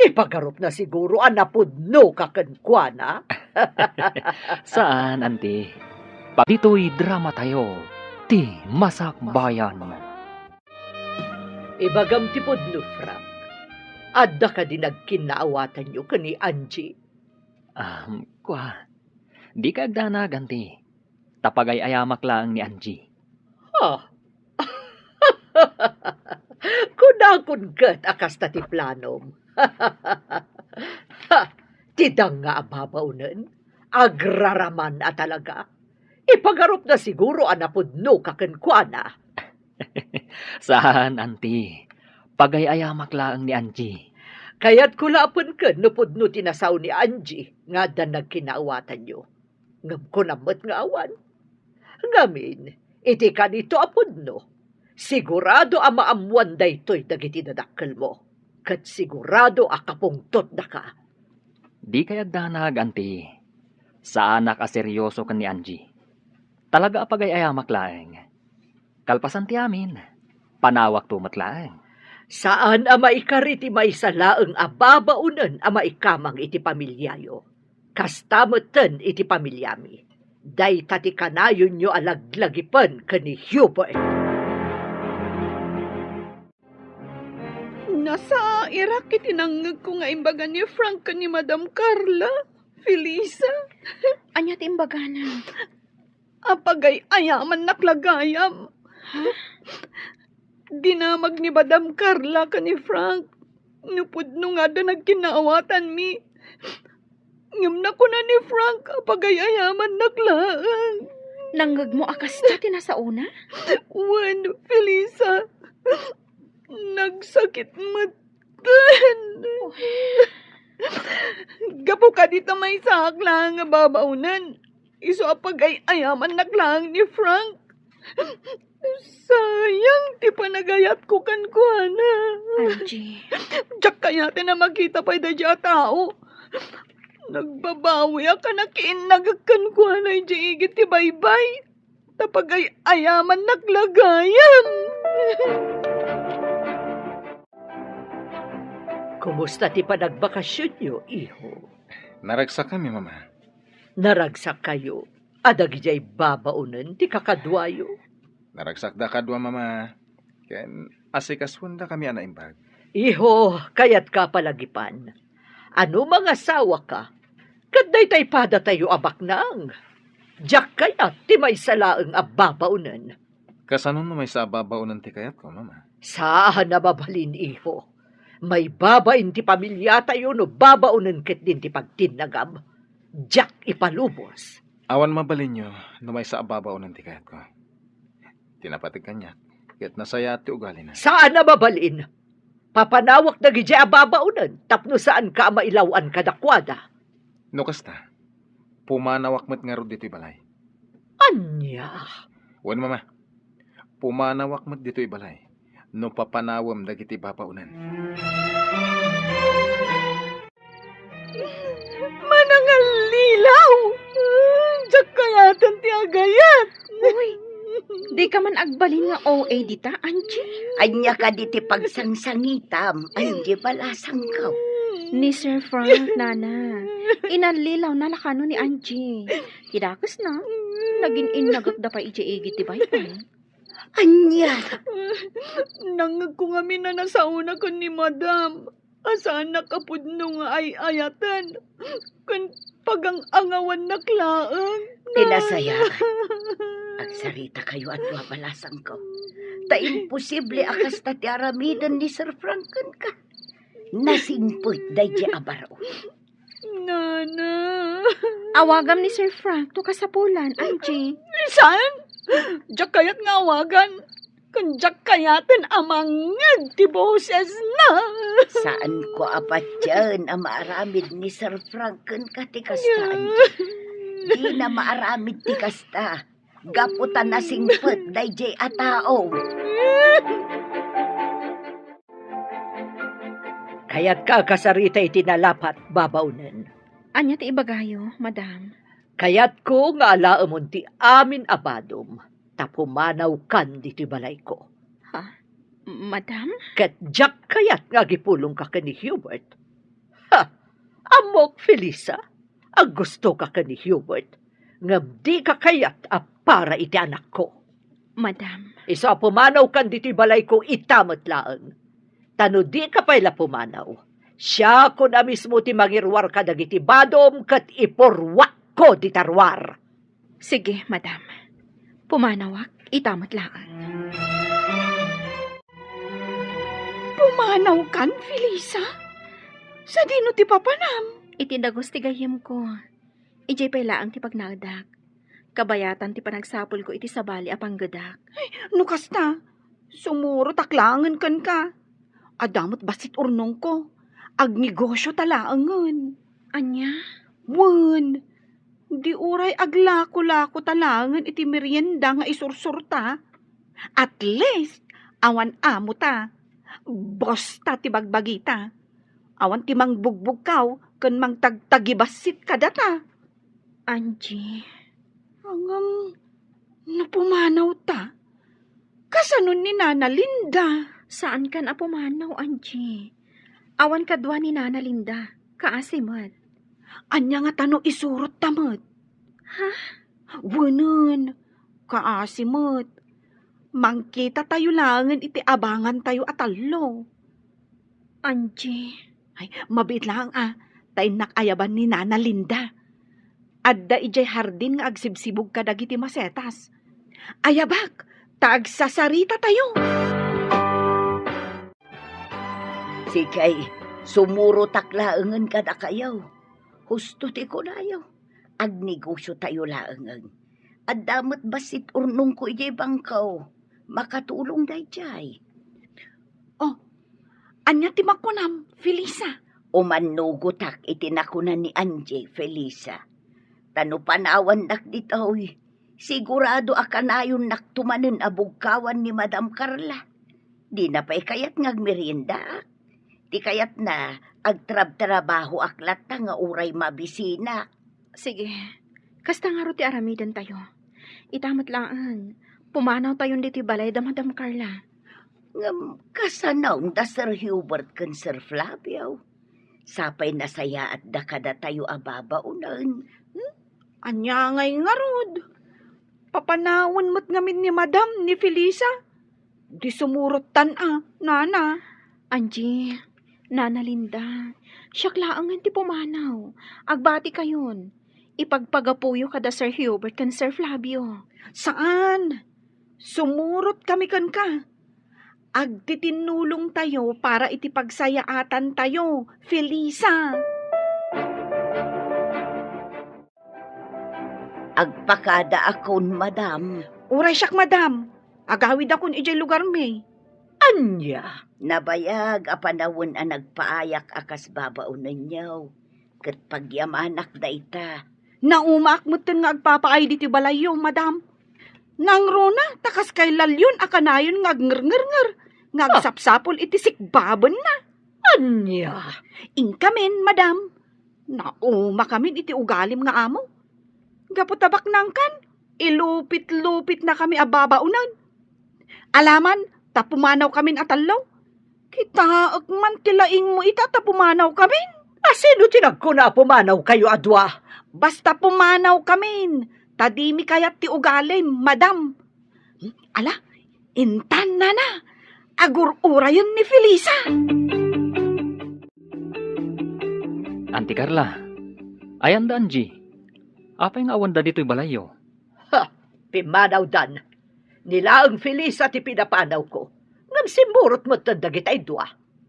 Ipagarupna siguro a napudnoka kenkuana. Saan, Auntie. Pag ditoy dramatayo, ti Masakbayan. Ibagam ti pudno, Frank. Adda kadi nagkinnaawatanyo ken ni Angie? Ah, kua. Dikay agdanag, Auntie. Ta pagay-ayamak laeng ni Angie. Ha? Kunakon ket a kasta ti planom. Ha! Ti danga a babaonen, agraraman a talaga. Ipagarupna siguro a napudnoka kenkuana. Saan, Auntie. Pagay-ayamak laeng ni Angie. Kayatko la a pengken no pudno ti nasao ni Angie nga addan nagkinnaawatanyo. Ngem kunam met nga awan. Ngamin, iti kanito a pudno, sigurado a maammoan daytoy dagiti dadakkelmo, ket sigurado a kapungtotdaka. Dikay agdanag, Auntie. Saanak a serioso ken ni Angie. Talaga a pagay-ayamak laeng. Kalpasan ti amin, panawakto met laeng. Saan a maikari ti maysa laeng a babaonen a maikamang iti pamiliayo. Kasta metten iti pamiliami. Dayta ti kanayonyo a laglagipen ken ni Hubert. Nasairak iti nangngegko nga imbaga ni Frank ken ni Madam Carla, Felisa. Ania ti imbagana? Apagay-ayamannak la gayam. Ha? Dinamag ni Madam Carla ken ni Frank no pudno nga adda nagkinnaawatanmi. Ngem nakuna ni Frank a pagay-ayamannak laeng. Nangngegmo a kasta ti nasaona? Wen, Felisa. Nagsakit metten. Gapu kadi ta maysaak laeng nga babaonen, isu a pagay-ayamannak laeng ni Frank. Sayang ti panagayatko kenkuana. Angie. Diak kayaten a makita pay daydiay a tao. Nagbabawiak a nakiinnagek kenkuana idiay igid ti baybay. Ta pagay-ayamannak la gayam. Kumusta ti panagbakasionyo, iho? Naragsakami, Mama. Naragsakkayo a dagidiay babaonen ti kakaduayo? Naragsakda kadua, Mama, ken asikasuendakami a naimbag. Iho, kayatka a palagipan. A no mangasawaka, ket daytay padatayo a baknang. Diak kayat ti maysa laeng a babaonen. Kasano no maysa a babaonen ti kayatko, Mama? Saan a mabalin, iho. Maibabain ti pamiliatayo no babaonen ketdin ti pagtinnagam. Diak ipalubos. Awan mabalinyo no maysa a babaonen ti kayatko. Ti napateg kaniak, ket nasayaat ti ugalina. Saan a mabalin. Papanawak dagidiay a babaonen tapno saanka a mailaw-an kadakuada. No kasta, pumanawak met ngarud ditoy balay. Ania? Wen, Mama. Pumanawak met ditoy balay no papanawem dagiti babaonen. Manangallilaw! Diak kayaten ti agayat! Uy, dika man agbalin nga O A dita, Angie? Ania kadi ti pagsangsangitam, Angie Balasangko? Ni Sir Frank, Nana. Inallilawna la kano ni Angie. Ti dakesna, nagin-innagekda pay idiay igid ti baybay. Ania? Nangngegko ngamin a nasaona ken ni Madam. A saannak a pudno nga ay-ayaten ken pagang-angawannak laeng. Ti nasayaat, agsaritakayo a dua, Balasangko. Ta imposible a kasta ti aramiden ni Sir Frank kenka. Nasingpet daydiay a baro. Nana. Awagam ni Sir Frank no kasapulan, Angie. Saan? Diak kayat nga awagan. Ken diak kayaten a mangngeg ti bosesna. Saanko a patien a maaramid ni Sir Frank kenka ti kasta, Angie. Dina maaramid ti kasta, gapu ta nasingpet daydiay a tao. Kayatka a kasarita iti nalapat, babaonen. Ania ti ibagayo, madam? Kayatko nga alaemon ti amin a badom, ta pumanawkan ditoy balayko. Ha? Madam? Ket diak kayat nga agipulongka ken ni Hubert. Ha! Ammok, Felisa, a gustoka ken ni Hubert, ngem dika kayat a para iti anakko. Madam. Isu a pumanawkan ditoy balayko ita met laeng. Ta no dika pay la pumanaw, siakon a mismo ti mangiruar kadagiti badom ket ipurruakko dita ruar. Sige, madam. Pumanawak ita met laeng. Pumanawkan, Felisa? Sadino ti papanam? Iti dagus ti gayyemko. Idiay pay laeng ti pagnaedak. Kabayatan ti panagsapulko iti sabali a panggedak. Ay, no kasta, sumurotak laengen kenka. Adda met bassit urnongko. Agnegosio ta laengen. Ania? Wen, di uray aglako-lako ta laengen iti merienda nga isursurta. At least, awan amo ta. Boss ta ti bagbagita. Awan ti mangbugbugkaw ken mangtagtagibassit kadata. Angie. Ngem, no pumanaw ta, kasano ni Nana Linda? Saankan a pumanaw, Angie. Awan kadua ni Nana Linda, kaasi met. Ania ngata no isurot ta met? Ha? Wenen, kaasi met. Mangkita tayo laengen iti abangan tayo a tallo. Angie. Ay, mabiit laeng a, ta innak ayaban ni Nana Linda. Adda idiay hardin nga agsibsibug kadagiti masetas. Ayabak, ta agsasarita tayo. Sige, sumurotak laengen kadakayo. Husto ti kunayo. Agnegosio tayo laengen. Adda met bassit urnongko idiay bangko. Makatulong daydiay. Oh, ania ti makunam, Felisa? Umannugotak iti nakuna ni Angie, Felisa. Ta no panawannak ditoy, sigurado a kanayonnakto manen a bugkawan ni Madam Carla. Dina pay kayat nga agmeriendaak. Ti kayatna, agtrabtrabahoak latta nga uray mabisinak. Sige, kasta ngarud ti aramiden tayo. Ita met laeng, pumanaw tayon ditoy balay da Madam Carla. Ngem kasano da Sir Hubert ken Sir Flavio? Sapay nasayaatda kadatayo a babaonen. Hmm? Ania ngay ngarud? Papanawen met ngamin ni Madam ni Felisa? Di sumurottan a, Nana. Angie, Nana Linda, siak laengen ti pumanaw. Agbati kayon. Ipagpagapuyo kada Sir Hubert ken Sir Flavio. Saan? Sumurot kami kenka. Agtitinnulong tayo para iti pagsayaatan tayo, Felisa. Agpakadaakon, madam. Uray siak, madam. Agawidakon idiay lugarmi. Ania? Nabayag a panawen a nagpaayak a kas babaonenyo. Ket pagyamanak dayta. Naumaak metten nga agpapaay ditoy balayyo, madam. Nangruna, ta kas kay lalyon a kanayon nga agngernger, nga Ah. agsapsapol iti sikbabenna. Ania? Inkamin, madam. Naumakamin iti ugalim nga amo. Gapu ta baknangkan, ilupit-lupitnakami a babaonen. Alaman, ta pumanawkamin a tallo. Kitaek man ti laingmo ita ta pumanawkamin. A sino ti nagkuna a pumanawkayo a dua? Basta pumanawkamin, ta dimi kayat ti ugalim, madam. Hmm, ala, intan, Nana, agur-urayen ni Felisa. Auntie Carla, ayan da Angie? Apay nga awan da ditoy balayyo? Ha, pimmanawdan. Ni laeng Felisa ti pinapanawko. Ngem simmurot metten dagitay dua.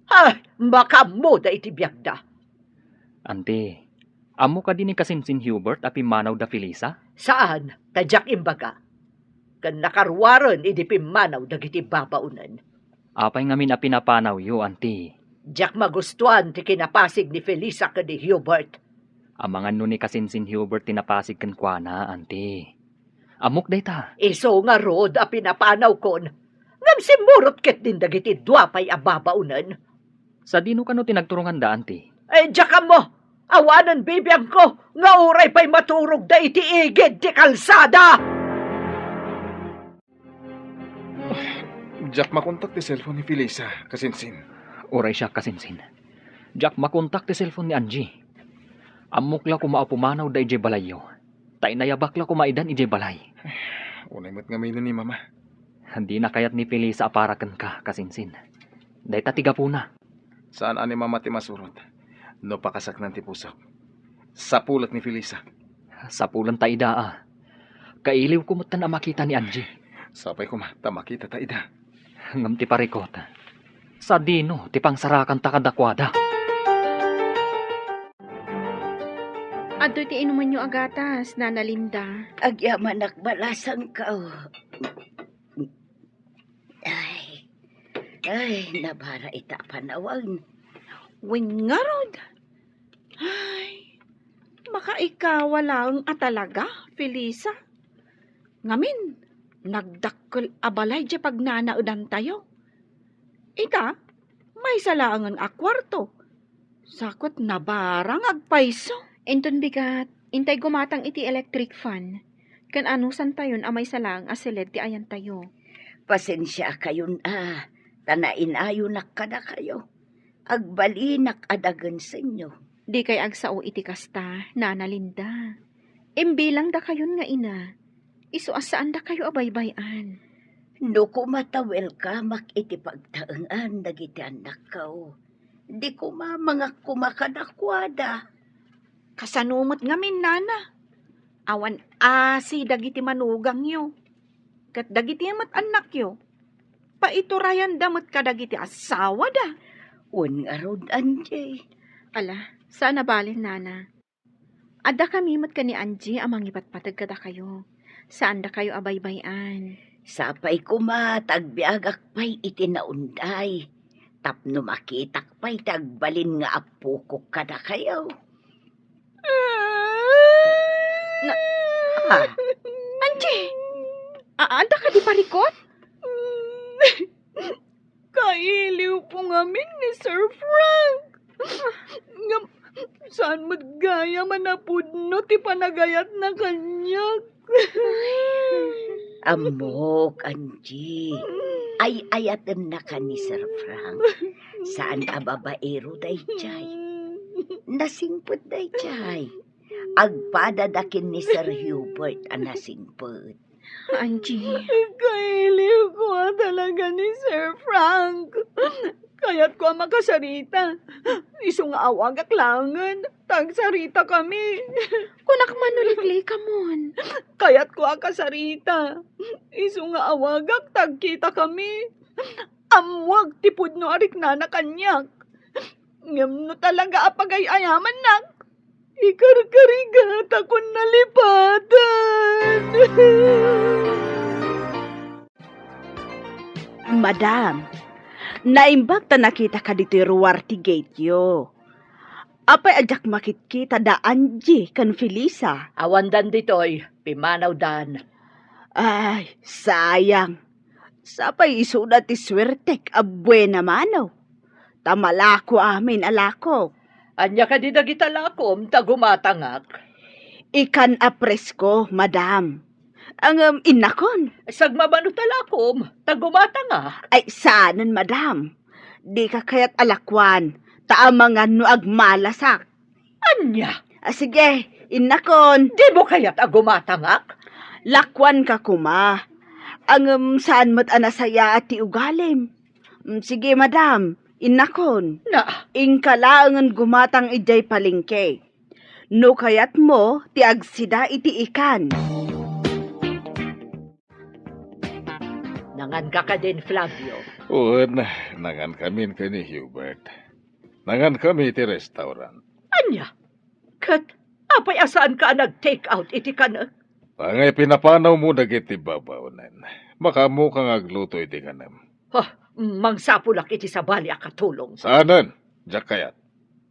Ha, makaammoda iti biagda. Auntie, ammo kadi ni kasinsin Hubert a pimmanaw da Felisa? Saan, ta diak imbaga. Ken nakaruaren idi pimmanaw dagiti babaonen. Apay ngamin a pinapanawyo, Auntie? Diak magustuan ti kinapasig ni Felisa ken ni Hubert. Amangan no ni Kasinsin Hubert ti napasig kenkuana, Auntie. Ammok dayta. Isu ngarud a pinapanawkon, ngem simmurot ketdin dagiti dua pay a babaonen. Sadino kano ti nagturonganda, Auntie? Eh, diak ammo! Awanen bibiangko nga uray pay maturogda iti igid ti kalsada! Diak makontak ti cellphone ni Felisa, Kasinsin. Uray siak, Kasinsin. Diak makontak ti cellphone ni Angie. Ammok la koma a pumanawda idiay balayyo. Ta inayabak la koma idan idiay balay. Unay met ngamin ni Mama. Dina kayat ni Felisa a para kenka, Kasinsin. Dayta ti gapuna. Saan a ni Mama ti masurot no pakasaknan ti pusok. Sapulet ni Felisa. Sapulen ta ida a. Kailiwko metten a makita ni Angie. Sapay koma ta makita ta ida. Ngem ti parikot, sadino ti pangsarakanta kadakuada? Adtoy ti inumenyo a gatas, Nana Linda. Agyamanak balasangko. Ay, ay, nabara ita a panawen. Wen ngarud. Ay, makaikawa laeng a talaga, Felisa. Ngamin, nagdakkel a balay diay pagnanaedantayo. Ita, maysa laengen a kuarto. Sa ket nabara nga agpayso. Inton bigat, intay gumatang iti electric fan, ken anusantayon a maysa laeng a siled ti ayantayo. Pasensiakayon a, ta nainayonak kadakayo. Agbalinak a dagensenyo. Dikay agsao iti kasta, Nana Linda. Imbilangdakayon nga ina, isu a saandakayo a baybay-an. No koma ta welcomeak iti pagtaengan dagiti annakko, di koma mangakuma kadakuada. Kasano met ngamin, Nana? Awan asi dagiti manugangyo. Ket dagiti met annakyo, paiturayanda met kadagiti asawada. Wen ngarud, Angie. Ala, saan a bale, Nana. Addakami met ken ni Angie a mangipatpateg kadakayo. Saandakayo a baybay-an. Sapay koma ta agbiagak pay iti naunday, tapno makitak pay ti agbalin nga appokok kadakayo. Na, ah, Angie! A-, adda kadi parikot? Kailiwko ngamin ni Sir Frank. Ngem, saan met gayam a napudno ti panagayatna kaniak. Ammok, Angie. Ay-ayatennaka ni Sir Frank. Saan a babaero daydiay. Nasingpet daydiay. Agpadada ken ni Sir Hubert a nasingpet. Angie. Kailiwko a talaga ni Sir Frank. Kayatko a makasarita. Isu nga awagak laengen, ta agsaritakami. Kunak man no liklikamon. Kayatko a kasarita. Isu nga awagak, ta agkitakami. Ammoak ti pudno a riknana kaniak. Ngem no talaga a pagay-ayamannak, ikarkarigatakon nalipatan. Madam, naimbag ta nakitaka ditoy ruar ti gateyo. Apay a diak makitkita da Angie ken Felisa? Awandan ditoy, pimmanawdan. Ay, sayang. Sapay isuda ti suertek a buena mano. Ta malako amin a lakok. Ania kadi dagita lakom ta gumatangak? Ikan a presko, madam. Ngem innakon. Sagmamano ta lakom ta gumatangak. Ay, saanen, madam. Dika kayat a lakuan, ta amangan no agmalasak. Ania? Ah, sige, innakon. Dimo kayat a gumatangak? Lakuanka koma. Ngem saan met a nasayaat ti ugalim. Mm, sige, madam, innakon. Na. Inka laengen gumatang idiay palengke. No kayatmo ti agsida iti ikan. Nanganka kadin, Flavio? Wen, nangankamin ken ni Hubert. Nangankami iti restaurant. Ania? Ket apay a saanka a nag-take out iti kanek? Angay pinapanawmo dagiti babaonen. Makaammoka nga agluto iti kanem. Ha, mangsapulak iti sabali a katulong. Saanen, diak kayat.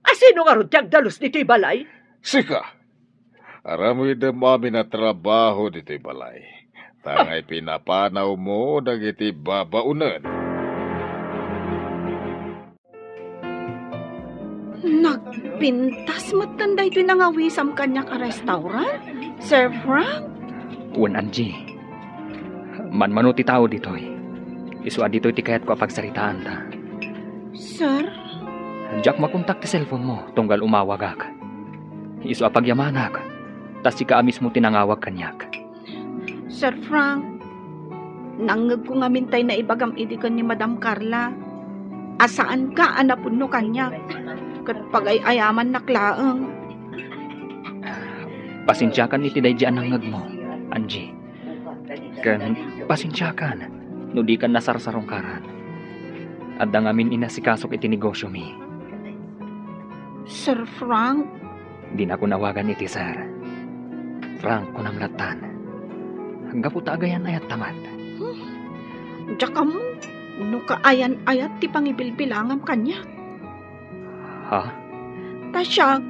A sino ngarud ti agdalus ditoy balay? Sika, aramidem amin a trabaho ditoy balay. Tangay pinapanawmo dagiti babaonen. Nagpintas metten daytoy nangawisam kaniak a restaurant, Sir Frank? Wen, Angie. Manmano ti tao ditoy. Isu a ditoy ti kayatko a pagsaritaanta. Sir? Diak makontak ti cellphone mo tunggal umawagak. Isu a pagyamanak, ta sika a mismo ti nangawag kaniak. Sir Frank, nangngegko ngamin tay naibagam idi ken ni Madam Carla a saanka a napudno kaniak, ket pagay-ayamannak laeng. Pasensiakan iti daydi a nangngegmo, Angie. Ken pasensiakan no dikan nasarsarungkaran. Adda ngamin inasikasok iti negosyomi. Sir Frank? Dinakon awagan iti sir. Frank, kunam lattan. Gapu ta agayan-ayatta met. Hmm. Diak ammo no kaayan-ayat ti pangibilbilangam kaniak. Ha? Ta siak,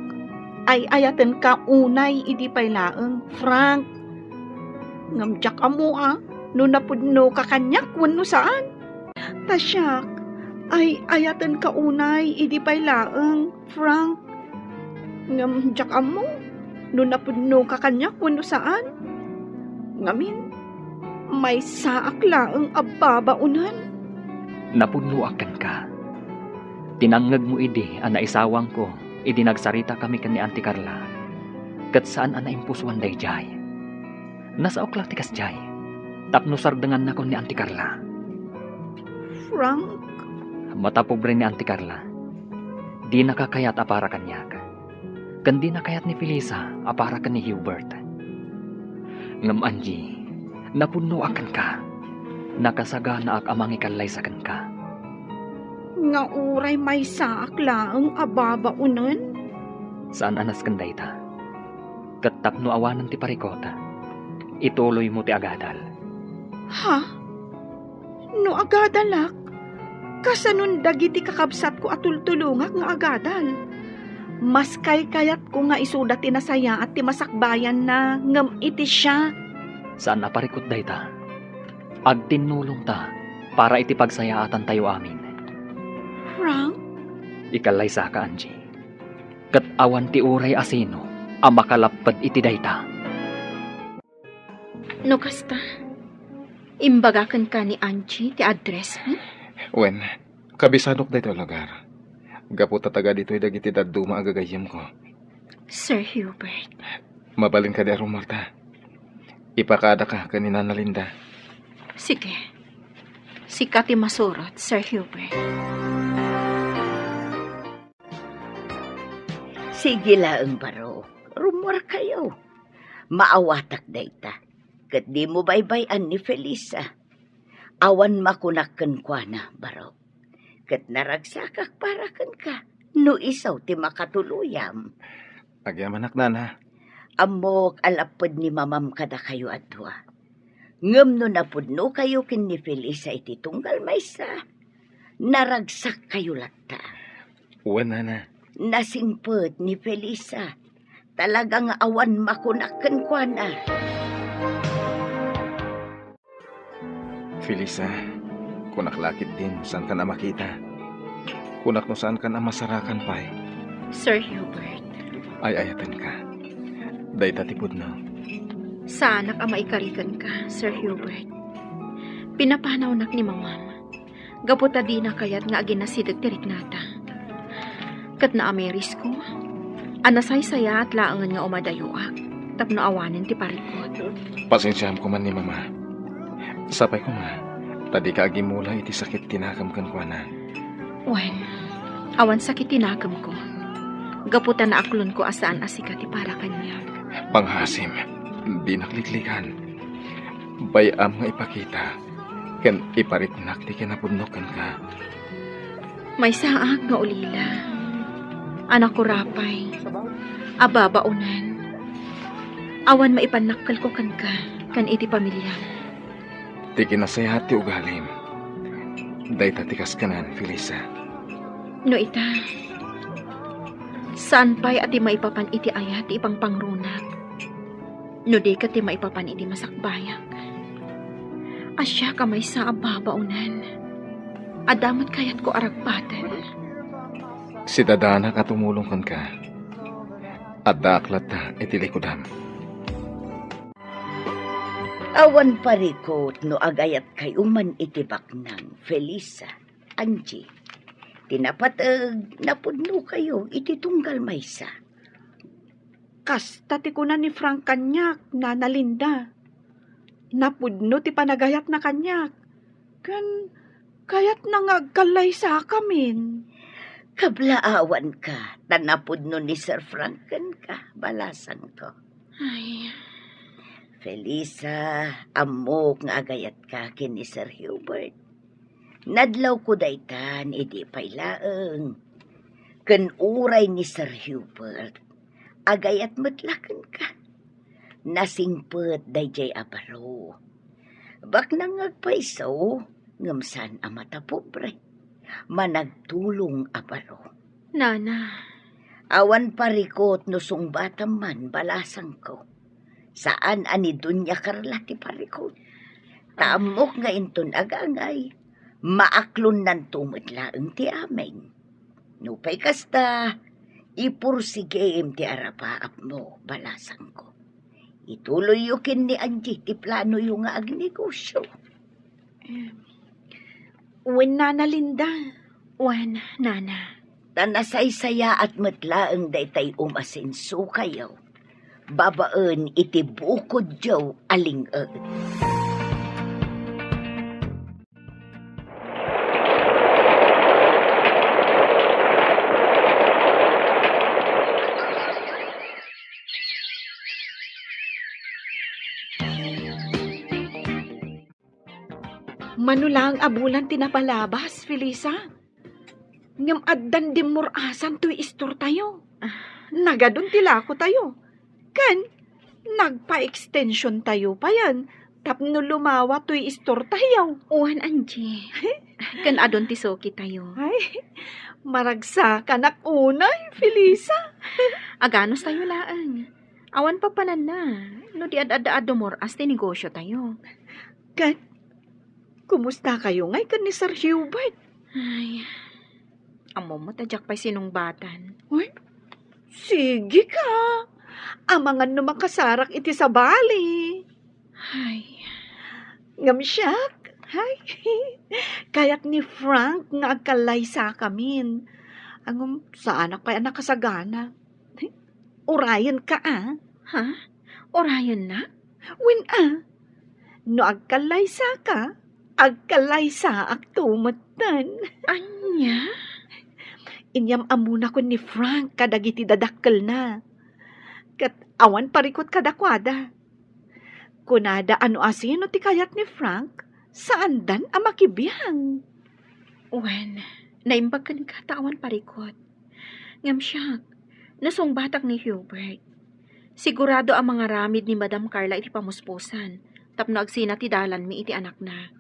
ay-ayatenka unay idi pay laeng, Frank. Ngem diak ammo a no napudnoka kaniak wenno saan. Ta siak, ay-ayatenka unay idi pay laeng, Frank. Ngem diak ammo no napudnoka kaniak wenno saan. Ngamin, maysaak laeng a babaonen. Napudnoak kenka. Ti nangngegmo idi a naisawangko idi nagsaritakami ken ni Auntie Carla, ket saan a naimpusoan daydiay. Nasaok la ti kasdiay, tapno sardengannakon ni Auntie Carla. Frank? Matapobre ni Auntie Carla. Dinaka kayat a para kaniak. Ken dina kayat ni Felisa a para ken ni Hubert. Ngem Angie, napudnoak kenka. Nakasaganaak a mangikallaysa kenka. Nga uray maysaak laeng a babaonen? Saan a nasken dayta. Ket tapno awanen ti parikut, ituloymo ti agadal. Ha? No agadalak, kasanon dagiti kakabsatko a tultulongak nga agadal? Mas kaykayatko nga isuda ti nasayaat ti masakbayanna ngem iti siak. Saan a parikut dayta. Agtinnulongta para iti pagsayaatantayo amin. Frank? Ikallaysaka, Angie. Ket awan ti uray a sino a makalapped iti dayta. No kasta, imbaga kenka ni Angie ti addressmo? Wen, kabisanok daytoy a lugar. Gapu ta taga ditoy dagiti dadduma a gagayyemko. Sir Hubert. Mabalin kadi a rummuarta. Ipakadaka ken ni Nana Linda. Sige. Sika ti masurot, Sir Hubert. Sige laeng, barok. Rummuarkayo. Maawatak dayta. Ket dimo baybay-an ni Felisa. Awan makunak kenkuana, barok. Ket naragsakak para kenka no isu ti makatuluyam. Agyamanak, Nana. Ammok a lapped ni Mamam kadakayo a dua. Ngem no napudnokayo ken ni Felisa iti tunggal maysa, naragsakkayo latta. Wen, Nana. Nasingpet ni Felisa. Talaga nga awan makunak kenkuana. Felisa, kunak la ketdin, saankan a makita. Kunak no saankan a masarakan pay. Sir Hubert. Ay-ayatenka. Dayta ti pudno. Saanak a maikari kenka, Sir Hubert. Pinapanawnak ni Mamam. Gapu ta dina kayat nga aginasideg ti riknata. Ket naamirisko a nasaysayaat laengen nga umadayoak tapno awanen ti parikut. Pasensiaam koma ni Mama. Sapay koma ta dika agimmula iti sakit ti nakem kenkuana. Wen, awan sakit ti nakemko. Gapu ta naaklonko a saan a sika ti para kaniak. Panghasim, dinak liklikan. Bay-am nga ipakita ken ipariknak ti kinapudnok kenka. Maysaak nga ulila. Anak ko, apay, a babaonen. Awan maipannakkelko kenka ken iti pamiliam. Ti kinasayaat ti ugalim. Dayta ti kaskanan, Felisa. No ita, Saan pay a ti maipapan iti ayat ti ipangrunam, no di ket ti maipapan iti masakbayak. Siak a maysa a babaonen. Adda met kayatko a ragpaten. Sidadanak a tumulong kenka. Addaak latta iti likudam. Awan parikut no agayatkayo man iti baknang, Felisa, Angie. Ti napateg, napudnokayo iti tunggal maysa. Kasta ti kuna ni Frank kaniak, Nana Linda. Napudno ti panagayatna kaniak. Ken kayatna nga agkallaysakamin. Kablaawanka, ta napudno ni Sir Frank kenka, balasangko. Ay. Felisa, ammok nga agayatka ken ni Sir Hubert. Nadlawko daytan idi pay laeng. Ken uray ni Sir Hubert, agayat met la kenka. Nasingpet daydiay a baro. Baknang nga agpayso, ngem saan a matapobre. Managtulong a baro. Nana. Awan parikut no sungbatam man, balasangko. Saan a ni Doña Carla ti parikut. Ta ammok nga inton agangay, maaklonnanto met laeng ti amin. Nupay kasta, ipursigim ti arapaapmo, balasangko. Ituloyyo ken ni Angie ti planoyo nga agnegosio. Em, wen, Nana Linda. Wen, Nana. Ta nasaysayaat met laeng daytay umasensokayo babaen iti bukodyo a ling-ed. Mano laeng a bulan ti napalabas, Felisa. Ngem addan dimmur-asan toy istortayo. Ah. Nagadun ti lakotayo. Ken nagpa-extensiontayo payen tapno lumawa toy istortayo. Wen, Angie. Ken adun ti sukitayo. Ay, maragsakanak unay, Felisa. Aganustayo laeng. Awan papananna, no di ad-adda a dumur-as ti negosiotayo. Ket, kumustakayo ngay ken ni Sir Hubert? Ay, ammom met a diak pay sinungbatan. Uy, sige ka. Amangan no makasarak iti sabali. Ay. Ngem siak, ay, kayat ni Frank nga agkallaysakamin. Ngem, saanak pay a nakasagana. Urayenka, a. Ha? Urayennak? Wen, a. No agkallaysaka, agkallaysaakto metten. Ania? Inyam-ammonakon ni Frank kadagiti dadakkelna. Ket awan parikut kadakuada. Kunada a no asino ti kayat ni Frank, saandan a makibiang. Wen, naimbag kenka ta awan parikut. Ngem siak, nasungbatak ni Hubert. Sigurado a mangaramid ni Madam Carla iti pamuspusan tapno agsina ti dalanmi iti anakna.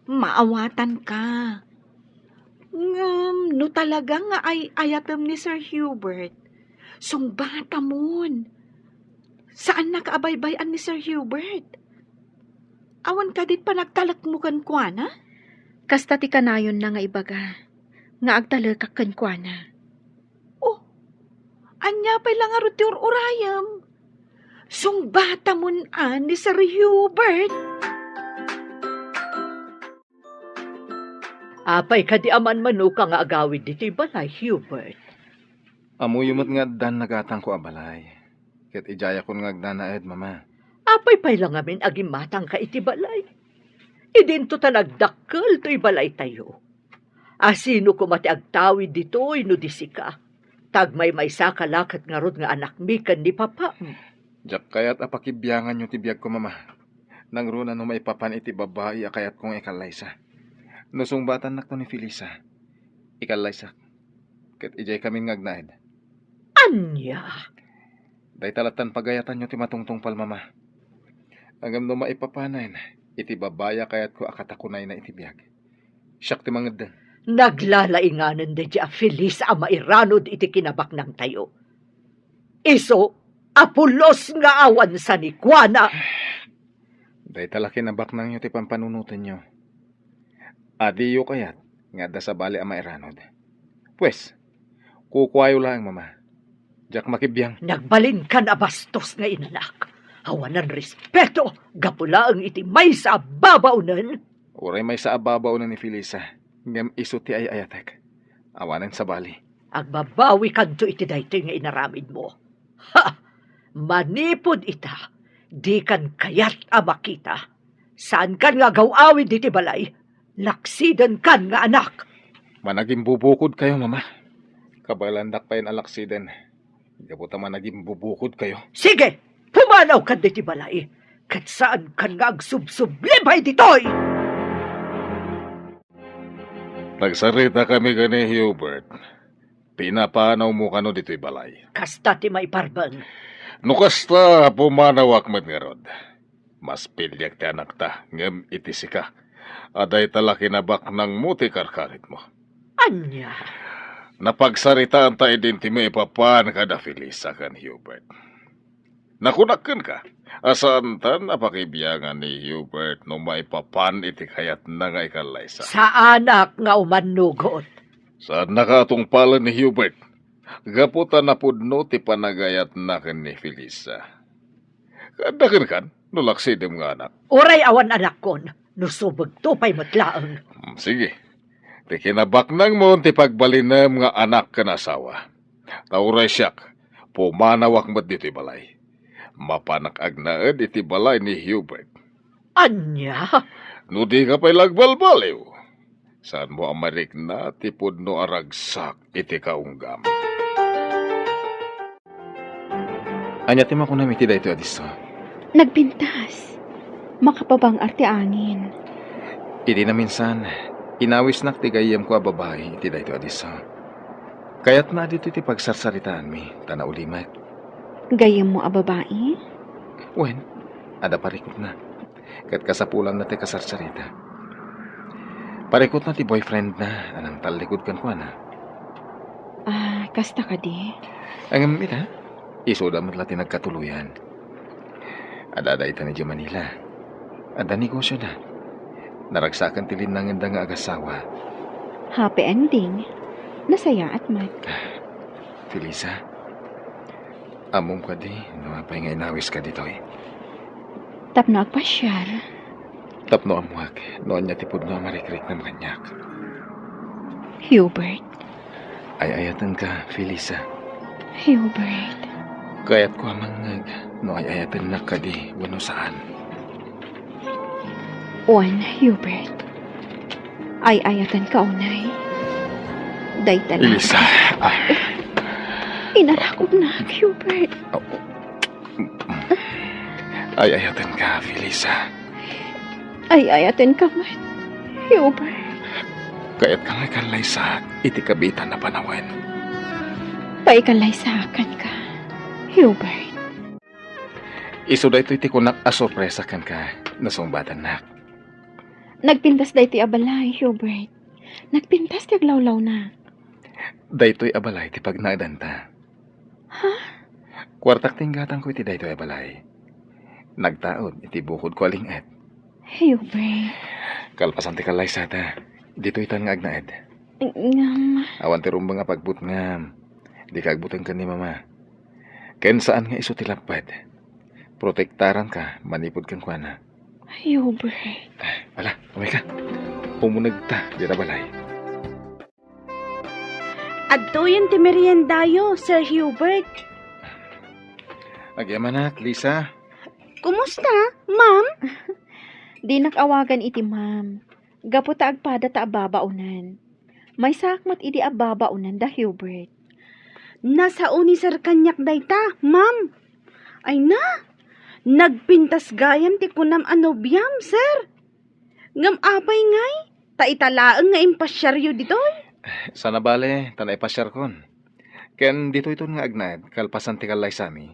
Maawatanka. Ngem no talaga nga ay-ayatem ni Sir Hubert, sungbatamon. Saannaka a baybay-an ni Sir Hubert. Awan kadi panagtalekmo kenkuana? Kasta ti kanayonna nga ibaga nga agtalekak kenkuana. Oh, ania pay la ngarud ti ur-urayem? Sungbatamon a ni Sir Hubert. Apay kadi a manmanoka nga agawid ditoy balay, Hubert? Ammoyo met nga addan nagatangko a balay. Ket idiayakon nga agnanaed, Mama. Apay pay la ngamin a gimmatangka iti balay? Idinto ta nagdakkel toy balaytayo. Asino koma ti agtawid ditoy no di sika? Ta agmaymaysaka la ket ngarud nga anakmi ken ni papam. Diak kayat a pakibianganyo ti biagko, Mama. Nangruna no maipapan iti babai a kayatko nga ikallaysa. No sungbatannakto ni Felisa, ikallaysak. Ket idiay kamin nga agnaed. Ania? Dayta lattan pagayatanyo ti matungtungpal, Mama. Ngem no maipapanen iti babai a kayatko a katakunayna iti biag, siak ti mangeddeng. Naglalainganen daydi a Felisa a mairanod iti kinabaknangtayo. Isu a pulos nga awan sanikuana. Dayta la kinabaknangyo ti pampanunotenyo. A diyo kayat nga adda sabali a mairanod. Pues, kukuayo laeng, Mama. Diak makibiang. Nagbalinkan a bastos nga inanak. Awanan respeto, gapu laeng iti maysa a babaonen. Uray maysa a babaonen ni Felisa, ngem isu ti ay-ayatek. Awanen sabali. Agbabawikanto iti daytoy nga inaramidmo. Ha! Manipud ita, dikan kayat a makita. Saankan nga agaw-awid iti balay. Laksidenkan nga anak. Managimbubukodkayo, Mama. Kabaelandak payen a laksiden. Gapu ta managimbubukodkayo. Sige, pumanawkan ditoy balay. Ket saankan nga agsubsublibay ditoy. Nagsaritakami ken ni Hubert. Pinapanawmo kano ditoy balay? Kasta ti maiparbeng. No kasta, pumanawak met ngarud. Mas piliek ti anakta, ngem iti sika, a dayta la kinabaknangmo ti karkaritmo. Ania? Napagsaritaanta idin ti maipapan kada Felisa ken Hubert. Nakunak kenka, a saantan a pakibiangan ni Hubert no maipapan iti kayatna nga ikallaysa. Saanak nga umannugot. Saannaka a tungpalen ni Hubert, gapu ta napudno ti panagayatna ken ni Felisa. Kaadda kenkan no laksidem nga anak? Uray awan anakkon, no subegto pay met laeng. Hmm, sige. Ti kinabaknangmo ti pagbalinem nga anak ken asawa. Ta uray siak, pumanawak met ditoy balay. Mapanak agnaed iti balay ni Hubert. Ania? No dika pay la agbalbaliw, saanmo a marikna ti pudno a ragsak iti kaunggam. Ania ti makunam iti daytoy a disso? Nagpintas. Makapabang-ar ti angin. Idi naminsan, inawisnak ti gayyemko a babai iti daytoy a disso. Kayatna a ditoy ti pagsarsaritaanmi, ta naulimek. Gayyemmo a babai? Wen, adda parikutna. Ket kasapulanna ti kasarsarita. Parikutna ti boyfriendna a nangtallikud kenkuana. Ah, kasta kadi? Ngem ita, isuda met la ti nagkatuloyan. Adda dayta idiay Manila. Adda negosioda. Naragsaken ti linnangenda nga agasawa. Happy ending. Nasayaat met. Felisa, ammom kadi no apay nga inawiska ditoy? Tapno agpasiar. Tapno ammuak no ania ti pudno a marikriknam kaniak. Hubert. Ay-ayatenka, Felisa. Hubert. Kayatko a mangngeg no ay-ayatennak kadi wenno saan. Wen, Hubert. Ay-ayatenka unay. Dayta la. Felisa, ah. Inarakupnak, Hubert. Oh. Ay-ayatenka, Felisa. Ay-ayatenka met, Hubert. Kayatka nga ikallaysaak iti kabiitan a panawen. Ta ikallaysaak kenka, Hubert. Isu daytoy ti kunak a sorpresa kenka, nasungbatannak. Nagpintas daytoy a balay, Hubert. Nagpintas ti aglawlawna. Daytoy a balay ti pagnaedanta. Ha? Kuartak ti inggatangko iti daytoy a balay. Nagtaud iti bukodko a ling-et. Hubert. Kalpasan ti kallaysata, ditoytan nga agnaed. Ngem. Awan ti rumbeng a pagbutngam. Dika agbuteng ken ni Mama. Ken saan nga isu ti lapped. Protektaranka manipud kenkuana. Hubert. Ala, umay ka. Umunegta dita balay. Adtoyen ti meriendayo, Sir Hubert. Agyamanak, Lisa. Kumusta, ma'am? Dinak awagan iti ma'am. Gapu ta agpada ta ababaonan. Maysaak met idi ababaonan da Hubert. Nasao ni Sir kaniak dayta, ma'am. Ay na, nagpintas gayam ti kunam a nobiam, Sir. Ngem apay ngay, ta ita laeng nga impasiaryo ditoy? Sana bale, ta naipasiarkon. Ken ditoyton nga agnaed, kalpasan ti kallaysami.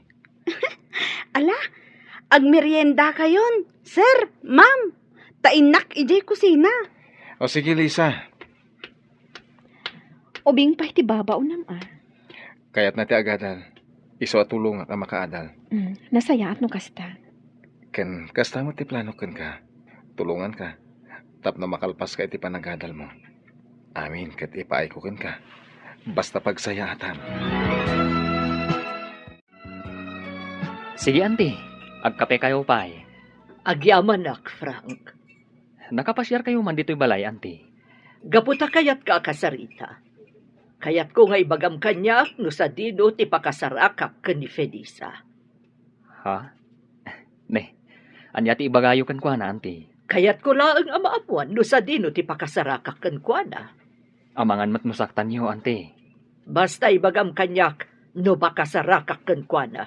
Ala, agmeriendakayon, sir, ma'am. Ta innak idiay kusina. O sige, Lisa. Ubing pay ti babaonam, a. Kayatna ti agadal. Isu a tulongak a makaadal. Mm, nasayaat no kasta. Ken kasta met ti planok kenka. Tulonganka tapno makalpaska iti panagadalmo. Amin ket ipaayko kenka. Basta pagsayaatan. Sige, anti. Agkapekayo pay. Agyamanak, Frank. Nakapasiarkayo man ditoy balay, anti? Gapu ta kayatka a kasarita. Kayatko nga ibagam kaniak no sadino ti pakasarakak ken ni Felisa. Ha? Ne, ania ti ibagayo kenkuana, anti? Kayatko laeng a maammuan no sadino ti pakasarakak kenkuana. Amangan met no saktanyo, anti. Basta ibagam kaniak no pakasarakak kenkuana.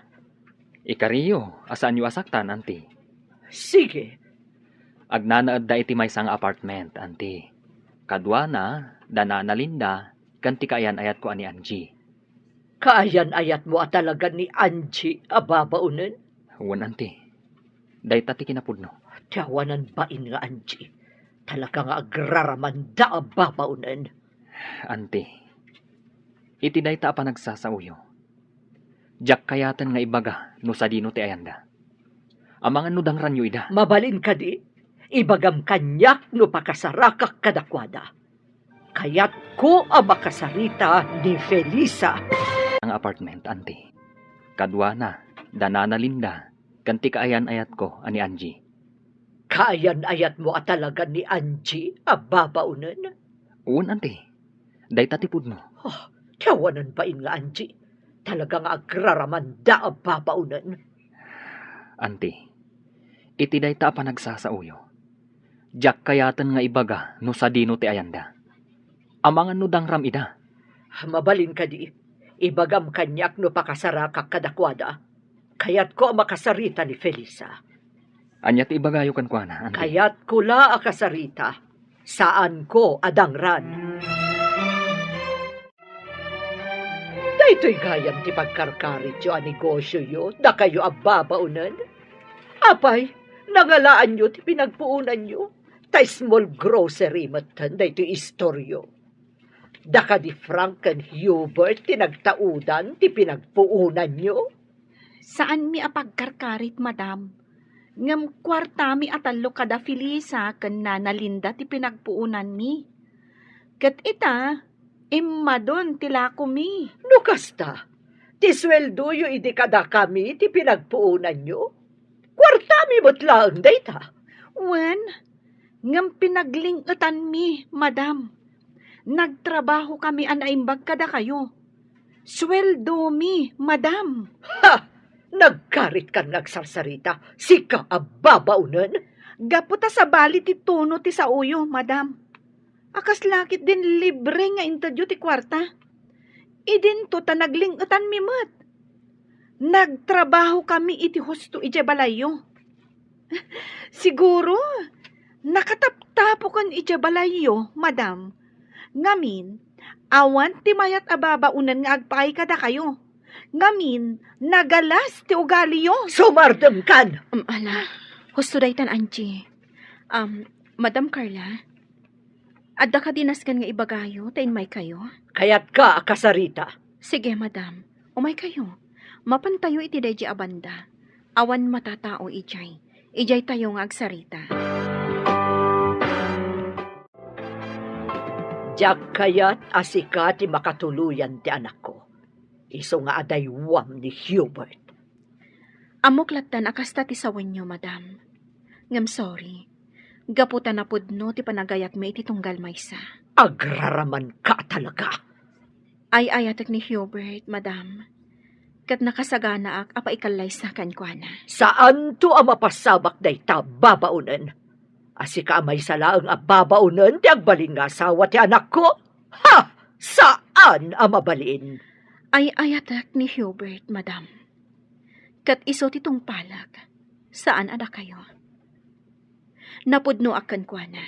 Ikariyo a saanyo a saktan, anti. Sige. Agnanaedda iti maysa nga apartment, anti. Kaduana, da Nana Linda, ken ti kaayan-ayatko a ni Angie. Kaayan-ayatmo a talaga ni Angie a babaonen? Wen, anti. Dayta ti kinapudno. Ti awanan bain nga Angie. Talaga nga agraramanda a babaonen. Anti, iti dayta a panagsasaoyo, diak kayaten nga ibaga no sadino ti ayanda. Amangan no dangranyo ida. Mabalin kadi, ibagam kaniak no pakasarakak kadakuada. Kayatko a makasarita ni Felisa. Nga apartment, anti. Kaduana, da Nana Linda, ken ti kaayan-ayatko a ni Angie. Kaayan-ayatmo a talaga ni Angie a babaonen? Wen, anti. Dayta ti pudno. Ah, ti awanan bain nga Angie. Talaga nga agraramanda a babaonen. Anti, iti dayta a panagsasaoyo, diak kayaten nga ibaga no sadino ti ayanda. Amangan no dangram ida. Mabalin kadi, ibagam kaniak no pakasarakak kadakuada. Kayatko a makasarita ni Felisa. Ania ti ibagayo kenkuana, anti? Kayatko la a kasarita. Saanko a dangran. Daytoy gayam ti pagkarkarityo a negosioyo, dakayo a babaonen. Apay, nangalaanyo ti pinagpuonanyo. Ta small grocery metten daytoy istoryo. Daka di Frank ken Hubert ti nagtaudan ti pinagpuonanyo? Saanmi a pagkarkarit, madam. Ngem kuartami a tallo kada Felisa ken Nana Linda ti pinagpuonanmi. Ket ita, immadon ti lakomi. No kasta, ti sueldoyo idi kadakami ti pinagpuonanyo? Kuartami met laeng dayta. Wen, ngem pinagling-etanmi, madam. Nagtrabahokami a naimbag kadakayo. Sueldomi, madam. Ha! Nagkaritkan nga agsarsarita, sika a babaonen? Gapu ta sabali ti tono ti saoyo, madam. A kasla ketdin libre nga intedyo ti kuarta. Idinto ta nagling-etanmi met. Nagtrabahokami iti husto idiay balayyo. Siguro, nakataptapokan idiay balayyo, madam. Ngamin, awan ti mayat a babaonen nga agpaay kadakayo. Ngamin, nagalas ti ugaliyo. Sumardengkan! Um, ala, husto daytan, Angie. Um, Madam Carla, adda kadi nasken nga ibagayo ta immaykayo? Kayatka a kasarita. Sige, madam. Umaykayo. Mapantayo iti daydi a banda. Awan matatao idiay. Idiaytayo nga agsarita. Diak kayat a sika ti makatuloyan ti anakko. Isu nga adaywam ni Hubert. Ammok lattan a kasta ti sawenyo, madam. Ngem sorry. Gapu ta napudno ti panagayatmi iti tunggal maysa. Agraramanka talaga. Ay-ayatek ni Hubert, madam. Ket nakasaganaak a paikallaysa kenkuana. Saanto a mapasabak dayta, babaonen. A sika a maysa laeng a babaonen ti agbalin nga asawa ti anakko? Ha! Saan a mabalin! Ay-ayatek ni Hubert, madam. Ket isu ti tungpalek, saan a dakayo. Napudnoak kenkuana.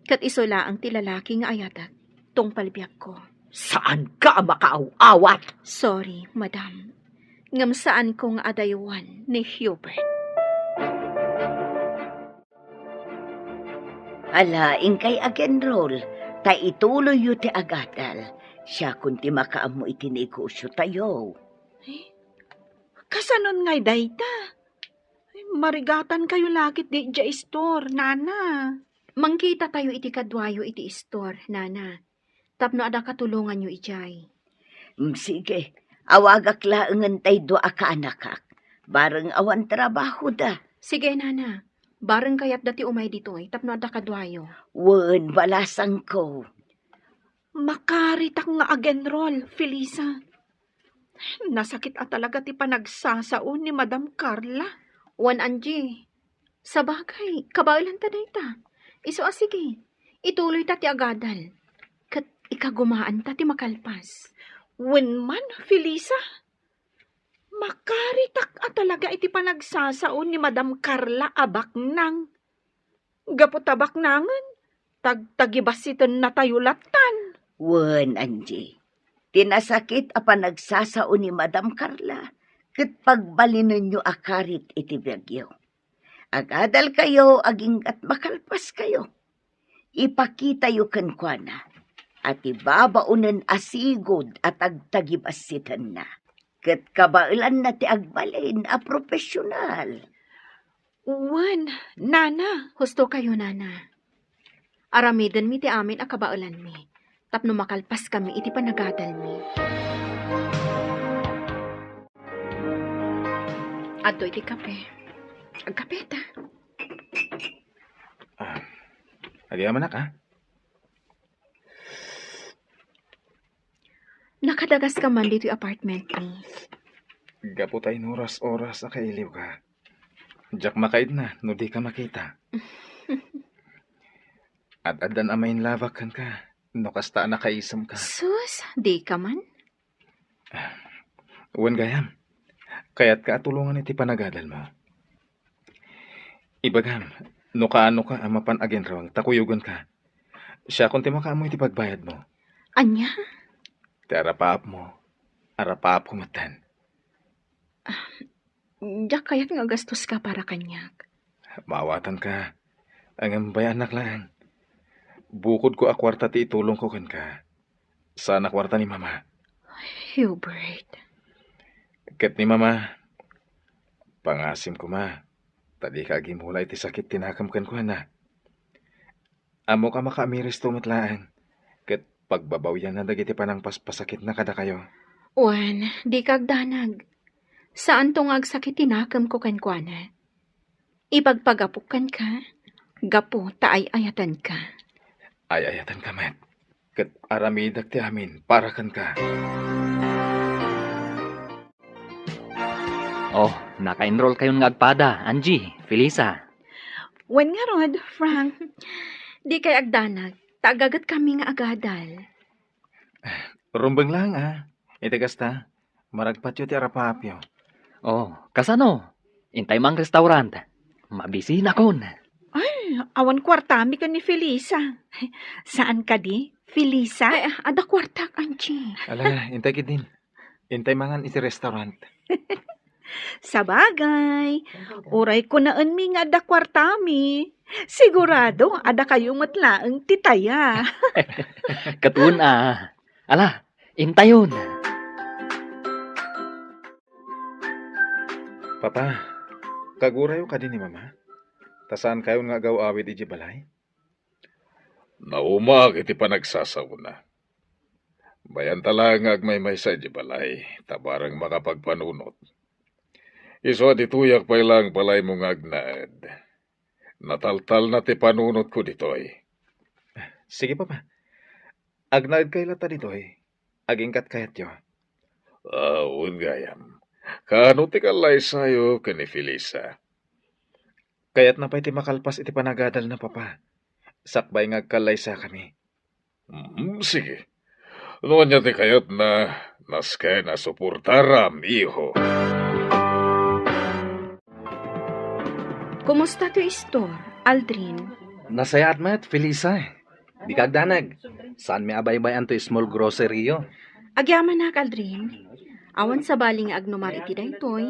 Ket isu laeng ti lalaki nga ayatek, tungpal biagko. Saanka a makaaw-awat! Sorry, madam. Ngem saanko nga adaywan ni Hubert. Ala, inkay ag-enroll, ta ituloyyo ti agadal. Siakon ti makaammo iti negosiotayo. Eh, kasanon ngay dayta? Ay, marigatankayo la ket diay store, nana. Mangkitatayo iti kaduayo iti store, nana, tapno adda katulonganyo idiay. Mm, sige, awagak laengen tay dua a kaanakak. Bareng awan trabahoda. Sige, nana. Bareng kayatda ti umay ditoy tapno adda kaduayo. Wen, balasangko. Makaritak nga ag-enroll, Felisa. Nasakit a talaga ti panagsasao ni Madam Carla. Wen, Angie, sabagay, kabaelanta dayta. Isu a sige, ituloyta ti agadal. Ket ikagumaanta ti makalpas. Wen man, Felisa, makaritak a talaga iti panagsasao ni Madam Carla a baknang. Gapu ta baknangen, tagtagibassitennatayo lattan. Wen, Angie, ti nasakit a panagsasao ni Madam Carla ket pagbalinenyo a karit iti biagyo. Agadalkayo aginggat makalpaskayo. Ipakitayo kenkuana a ti babaonen a sigud a tagtagibassitenna ket kabaelanna ti agbalin a profesional. Wen, nana. Husto kayo, nana. Aramidenmi ti amin a kabaelanmi tapno makalpaskami iti panagadalmi. Adto iti kape. Agkapeta. Ah, agyamanak, ah. Nakadagaska man ditoy apartment mi. Gapu ta inuras-oras a kailiwka. Diak makaidna no dika makita. Ad-addan a mainlabak kenka no kasta a nakaisemka. Sus, dika man? Wen gayam, kayatka a tulongan iti panagadalmo. Ibagam, no kaanoka a mapan aginrawang ta kuyogenka. Siakon ti makaammo iti pagbayadmo. Ania? Ti arapaapmo, arapaapko metten. Diak kayat nga agastoska para kaniak. Maawatanka. Ngem bay-annak laeng. Bukodko a kuarta ti itulongko kenka. Saan a kuarta ni Mama. Hubert. Ket ni Mama, pangasim koma, ta dika agimula iti sakit ti nakem kenkuana. Ammok a makaamiristo met laeng, ket pagbabawianna dagiti panangpaspasakitna kadakayo. Wen, dika agdanag. Saanto nga agsakit ti nakemko kenkuana. Ipagpagapok kenka, gapu ta ay-ayatenka. Ay-ayatenka met, ket aramidek ti amin para kenka. Oh, naka-enroll kayon nga agpada, Angie, Felisa. Wen ngarud, Frank, dikay agdanag, ta agaget kami nga agadal. Rumbeng lang, ah. Iti kasta, maragpatyo ti arapaapyo. Oh, kasano? Intay mang restaurant. Mabisinakon. Ay, awan kuartami ken ni Felisa. Saan kadi, Felisa? Ay, adda kuartak, Angie. Ala, intay ketdin. Intay mangan iti restaurant. Sabagay, uray kunaenmi nga adda kuartami, sigurado a dakayo met laeng ti taya. Ket wen a. Ala, intayon. Papa, kagurayo kadi ni Mama? Ta saankayon nga agaw-awid idiay balay? Naumaak iti panagsasaona. Bayanta laeng nga agmaymaysa idiay balay, ta bareng makapagpanunot. Isu a ditoyak pay laeng balaymo nga agnaed. Nataltalna ti panunotko ditoy. Sige, Papa. Agnaedkay latta ditoy. Aginggat kayatyo. Ah, wen gayam. Kaano ti kallaysayo ken ni Felisa? Kayatna pay ti makalpas iti panagadalna, Papa. Sakbay nga agkallaysakami. Mm, sige. No ania ti kayatna, nasken a suportaram, iho. Kumusta ti store, Aldrin? Nasayaat met, Felisa. Dika agdanag. Saanmi a baybay-an toy small grocery-yo. Agyamanak, Aldrin. Awan sabali nga agnumar iti daytoy,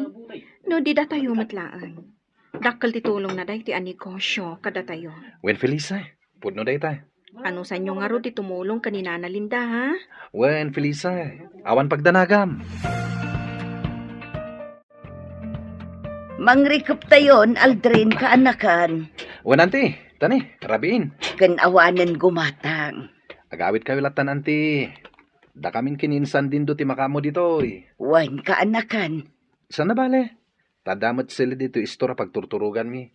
no di datayo met laeng. Dakkel ti tulongna daytoy a negosio kadatayo. Wen, Felisa, pudno dayta. Anusanyo ngarud ti tumulong ken ni Nana Linda, ha? Wen, Felisa, awan pagdanagam. Mangrikuptayon, Aldrin, kaanakan. Wen, Auntie, tani, rabiin. Ken awanen gumatang. Agawidkayo lattan, Auntie. Dakamin ken ni Insan Dindo ti makaammo ditoy. Wen, kaanakan. Saan a bale? Ta adda met sila ditoy istor a pagturturoganmi.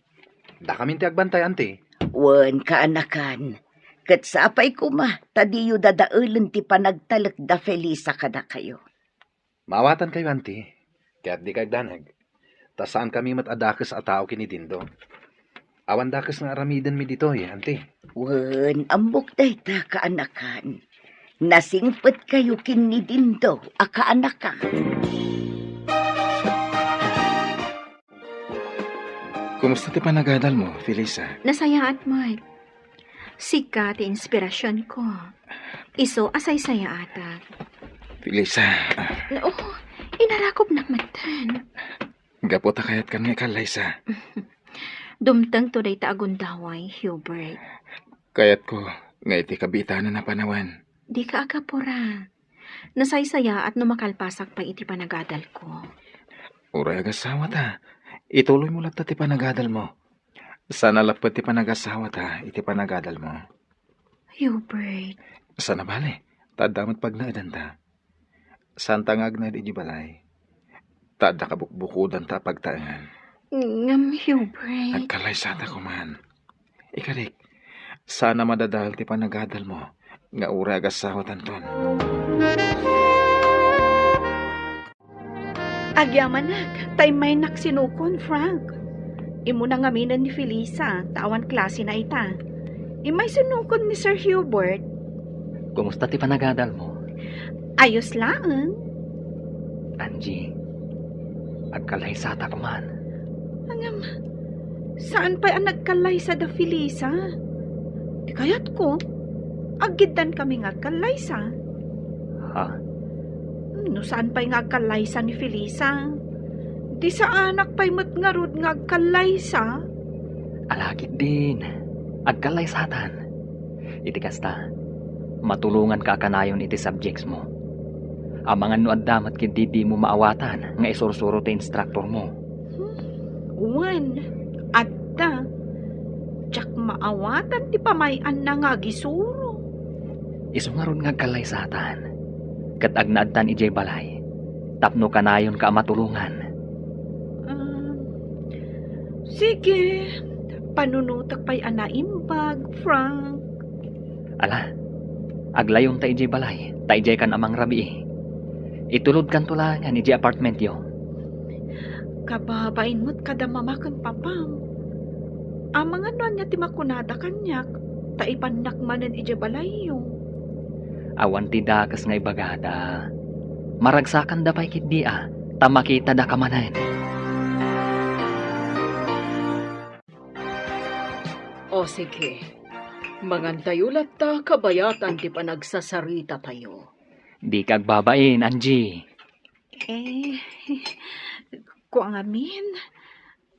Dakamin ti agbantay, Auntie. Wen, kaanakan. Ket sapay koma ta diyo dadaelen ti panagtalek da Felisa kadakayo. Maawatankayo, Auntie. Kayat dika agdanag. Ta saankami met a dakes a tao ken ni Dindo. Awan dakes nga aramidenmi ditoy, Auntie. Wen, ammok dayta, kaanakan. Nasingpetkayo ken ni Dindo a kaanakan. Kumusta ti panagadalmo, Felisa? Nasayaat met. Sika ti inspirasionko. Isu a saysayaatak. Felisa. Oo, inarakopnak metten. Gapu ta kayatkan nga ikallaysa. Dumtengto dayta a gundaway, Hubert. Kayatko nga iti kabiitanan a panawen. Dika agapura. Nasaysayaat no makalpasak pay iti panagadalko. Uray agasawata, ituloymo latta ti panagadalmo. Saan a lapped ti panagasawata iti panagadalmo. Hubert. Saan a bale, ta adda met pagnaedanta. Saanta nga agnaed idiay balay. Ta adda kabukbukodanta a pagtaengan. Ngem, Hubert. Agkallaysata koman. Ikarik, saan a madadael ti panagadalmo nga uray agasawatanton. Agyamanak, ta immaynak sinukon, Frank. Immuna ngaminen ni Felisa, ta awan klasena ita. Immay sinukon ni Sir Hubert. Kumusta ti panagadalmo? Ayos laeng. Angie, agkallaysata koman. Ngem, saan pay a nagkallaysa da Felisa? Ti kayatko, aggiddankami nga agkallaysa. Ha? No saan pay nga agkallaysa ni Felisa, di saanak pay met ngarud nga agkallaysa? Ala ketdin, agkallaysatan. Iti kasta, matulonganka a kanayon iti subjectsmo. Amangan no adda met ketdi dimo maawatan nga isursuro ti instructormo. Hmm, wen, adda. Diak maawatan ti pamay-anna nga agisuro. Isu ngarud nga agkallaysatan, ket agnaedtan idiay balay tapno kanayonka a matulongan. Ah, sige, panunotek pay a naimbag, Frank. Ala, aglayonta idiay balay, ta idiaykan a mangrabii. Itulodkanto laengen idiay apartmentyo. Kababain met kada mama ken papam. Amangan no ania ti makunada kaniak, ta ipannak manen idiay balayyo. Awan ti dakes nga ibagada. Maragsakanda pay ketdi a, ta makitada ka manen. O sige, mangantayo latta kabayatan ti panagsasarita tayo. Dika agbabain, Angie. Eh, kua ngamin,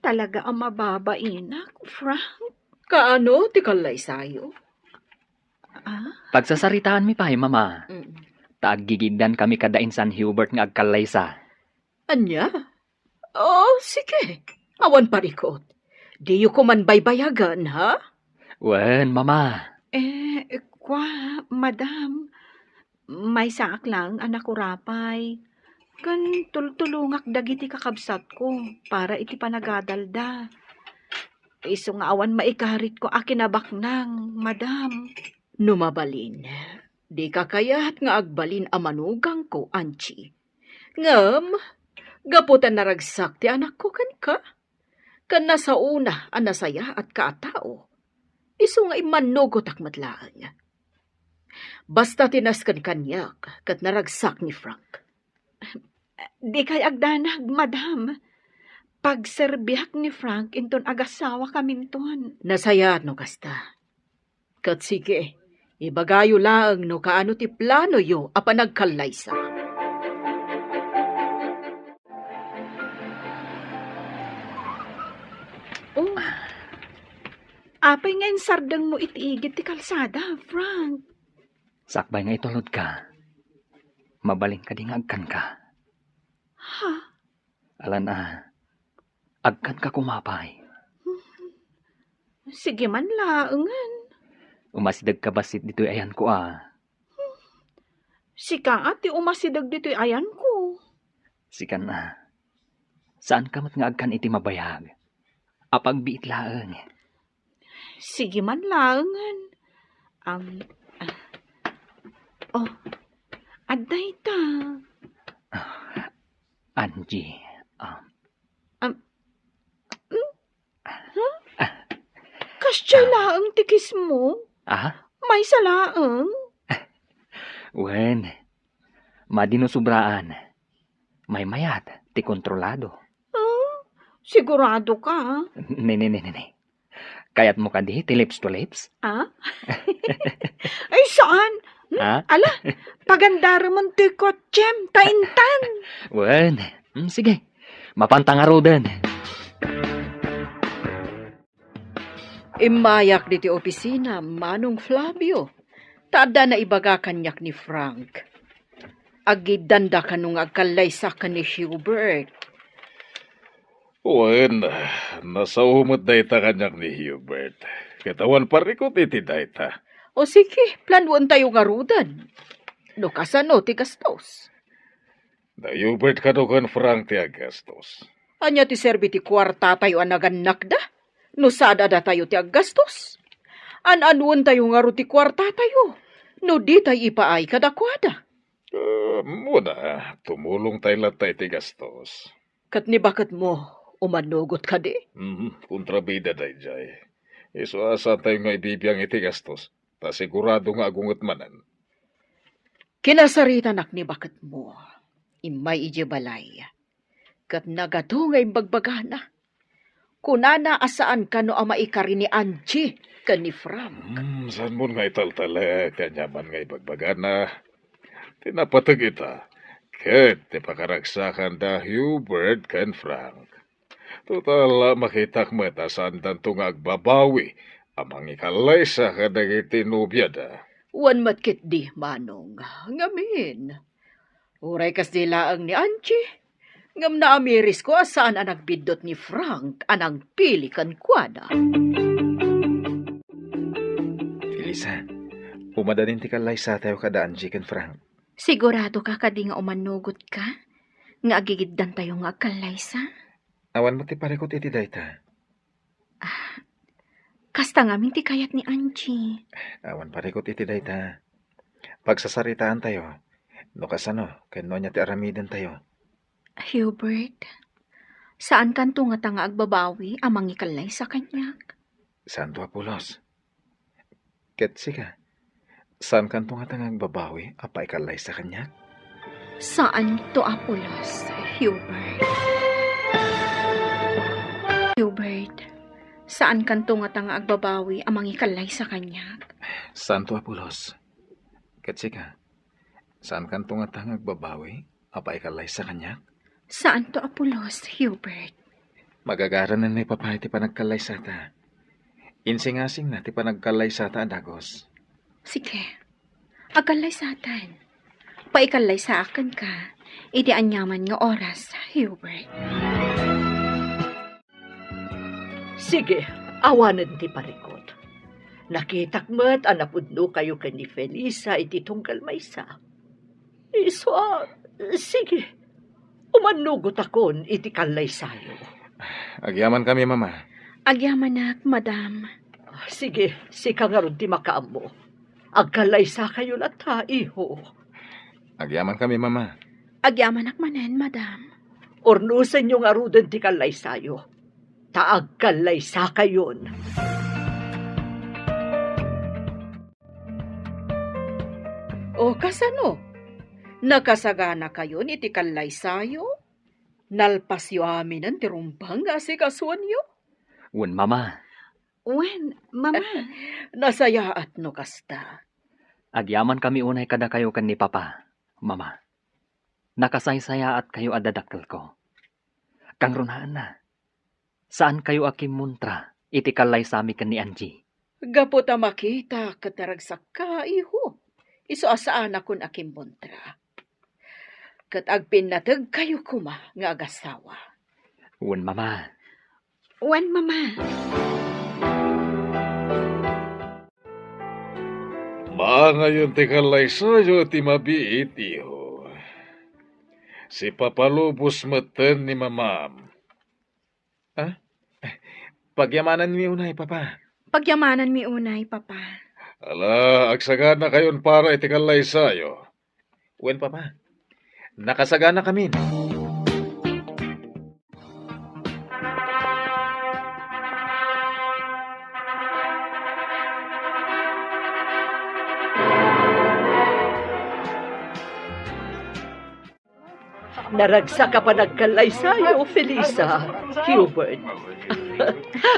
talaga a mababainak, Frank. Kaano ti kallaysayo? Ah? Pagsasaritaanmi pay, Mama. Mm. Ta aggigiddan kami kada Insan Hubert nga agkallaysa. Ania? Oh, sige. Awan parikot. Diyo koman baybayagan, ha? Wen, Mama. Eh, kua, Madam, maysaak laeng a nakurapay. Ken tultulongak dagiti kakabsatko para iti panagadalda. Isu nga awan maikaritko a kinabaknang, Madam. No mabalin, dika kayat nga agbalin a manugangko, Angie. Ngem, gapu ta naragsak ti anakko kenka, ken nasaona a nasayaatka a tao, isu nga immannugotak met laeng. Basta ti nasken kaniak ket naragsak ni Frank. Dikay agdanag, Madam. Pagserbiak ni Frank inton agasawakaminton. Nasayaat no kasta. Ket sige, ibagayo laeng no kaano ti planoyo a panagkallaysa. Oh, Apay nga insardengmo iti igid ti kalsada, Frank? Sakbay nga itulodka, mabalin kadi nga agkanka? Ha? Alan a, agkanka koma pay. Sige man laengen. Umasidegka bassit ditoy ayanko a. Sika a ti umasideg ditoy ayanko. Sikan a. Saanka met nga agkan iti mabayag. Apagbiit laeng. Sige man laengen. Am, ah. Oh, adda ita. Ah, Angie, ah. Am, hmm? Huh? Kasdiay laeng ti kissmo? Ah? Maysa laeng? Wen, madi no sobraan. Maymayat ti kontrolado. Ah, sigurado ka? Ne, ne, ne, ne, ne. Kayatmo kadi ti lips to lips? Ah? Ay, saan? Hmm? Ah? Ala, pagandaremon ti kotsem, ta intan. Wen, hmm, sige. Mapanta ngaruden. Immayak diti opisina, Manong Flavio, ta adda naibaga kaniak ni Frank. Agiddanda kano nga agkallaysa ken ni Hubert. Wen, nasao met dayta kaniak ni Hubert. Ket awan parikut iti dayta. O sige, planuentayo ngaruden. No kasano ti gastos? Da Hubert kano ken Frank ti aggastos. Ania ti serbi ti kuartatayo a nagannakda? No sada datayo ti aggastos? An-anuentayo ngarud ti kuartatayo? No ditay ipaay kadakuada? Ah, muna, tumulongtay latta iti gastos. Ket ni baketmo, umanugot kadi? Mhm, kontrabida daydiay. Isu a saantayo nga ibibiang iti gastos, ta sigurado nga agunget manen. Kinasaritanak ni baketmo. Immay idiay balay. Ket nagato nga imbagbagana. Kunana a saan kano a maikari ni Angie ken ni Frank. Hmm, saanmon nga italtalek, aniaman nga ibagbagana. Ti napateg ita, ket ti pakaragsakan da Hubert ken Frank. Total, makitak met a saandanto nga agbabawi a mangikallaysa kadagiti nobiada. Wen met ketdi, Manong. Ngamin, uray kasdi laeng ni Angie, ngem naamirisko a saan a nagbiddut ni Frank a nangpili kenkuana. Felisa, umadadin ti kallaysatayo kada Angie ken Frank. Sigurado ka kadi nga umanugot ka nga agigiddantayo nga agkallaysa? Awan met ti parikut iti dayta. Ah, kasta ngamin ti kayat ni Angie. Awan parikut iti dayta. Pagsasaritaantayo no kasano ken no ania ti aramidentayo. Hubert, saankanto ngata nga agbabawi a mangikallaysa kaniak? Saanto a pulos. Ket sika, saankanto ngata nga agbabawi a paikallaysa kaniak? Saanto a pulos, Hubert. Hubert, saankanto ngata nga agbabawi a mangikallaysa kaniak? Saanto a pulos. Ket sika, saankanto ngata nga agbabawi a paikallaysa kaniak? Saanto a pulos, Hubert. Magagaranen ni Papa iti panagkallaysata. Insingasingna ti panagkallaysata a dagus. Sige. Agkallaysatan. Paikallaysaakenka iti aniaman nga oras, Hubert. Sige, awanen ti parikut. Nakitak met a napudnokayo ken ni Felisa iti tunggal maysa. Isu a, sige, umannugotakon iti kallaysayo. Agyamankami, Mama. Agyamanak, Madam. Sige, sika ngarud ti makaammo. Agkallaysakayo latta, iho. Agyamankami, Mama. Agyamanak manen, Madam. Urnosenyo ngaruden ti kallaysayo, ta agkallaysakayon. O kasano? Nakasaganakayon iti kallaysayo? Nalpasyo aminen ti rumbeng nga asikasuenyo? Wen, Mama. Wen, Mama. Nasayaat no kasta. Agyamankami unay kadakayo ken ni Papa, Mama. Nakasaysayaatkayo a dadakkelko. Kangrunaanna, saankayo a kimmuntra iti kallaysami ken ni Angie. Gapu ta makita ket naragsakka, iho, isu a saanakon a kimbuntra. Ket agpinnategkayo koma nga agasawa. Wen, Mama. Wen, Mama. Maangayon ti kallaysayo ti mabiit, iho. Sipapalubos metten ni Mamam. Ah? Pagyamananmi unay, Papa. Pagyamananmi unay, Papa. Ala, agsaganakayon para iti kallaysayo. Wen, Papa. Nakasaganakamin. Naragsak a panagkallaysayo, Felisa, Hubert.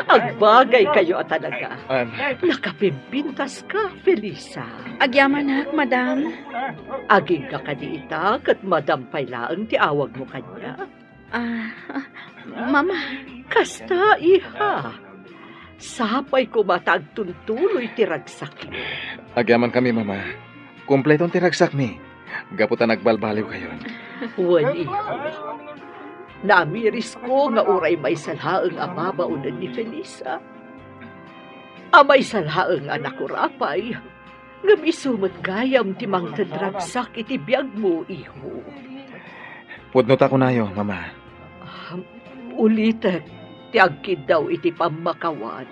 Agbagaykayo a talaga. Am. Nakapimpintaska, Felisa. Agyamanak, madam. Agingga kadi ita, ket madam pay laeng ti awagmo kaniak. Ah, Mama. Kasta, iha. Sapay koma ta agtuntuloy ti ragsakyo. Agyamankami, Mama. Kompleton ti ragsakmi. Gapu ta nagbalbaliwkayon. Wen, iho. Namirisko nga uray maysa laeng a babaonen ni Felisa. A maysa laeng a nakurapay. Ngem isu met gayam ti mangted ragsak iti biagmo, iho. Pudno ta kunayo, Mama. Ah, ulitek ti agkiddaw iti pammakawan,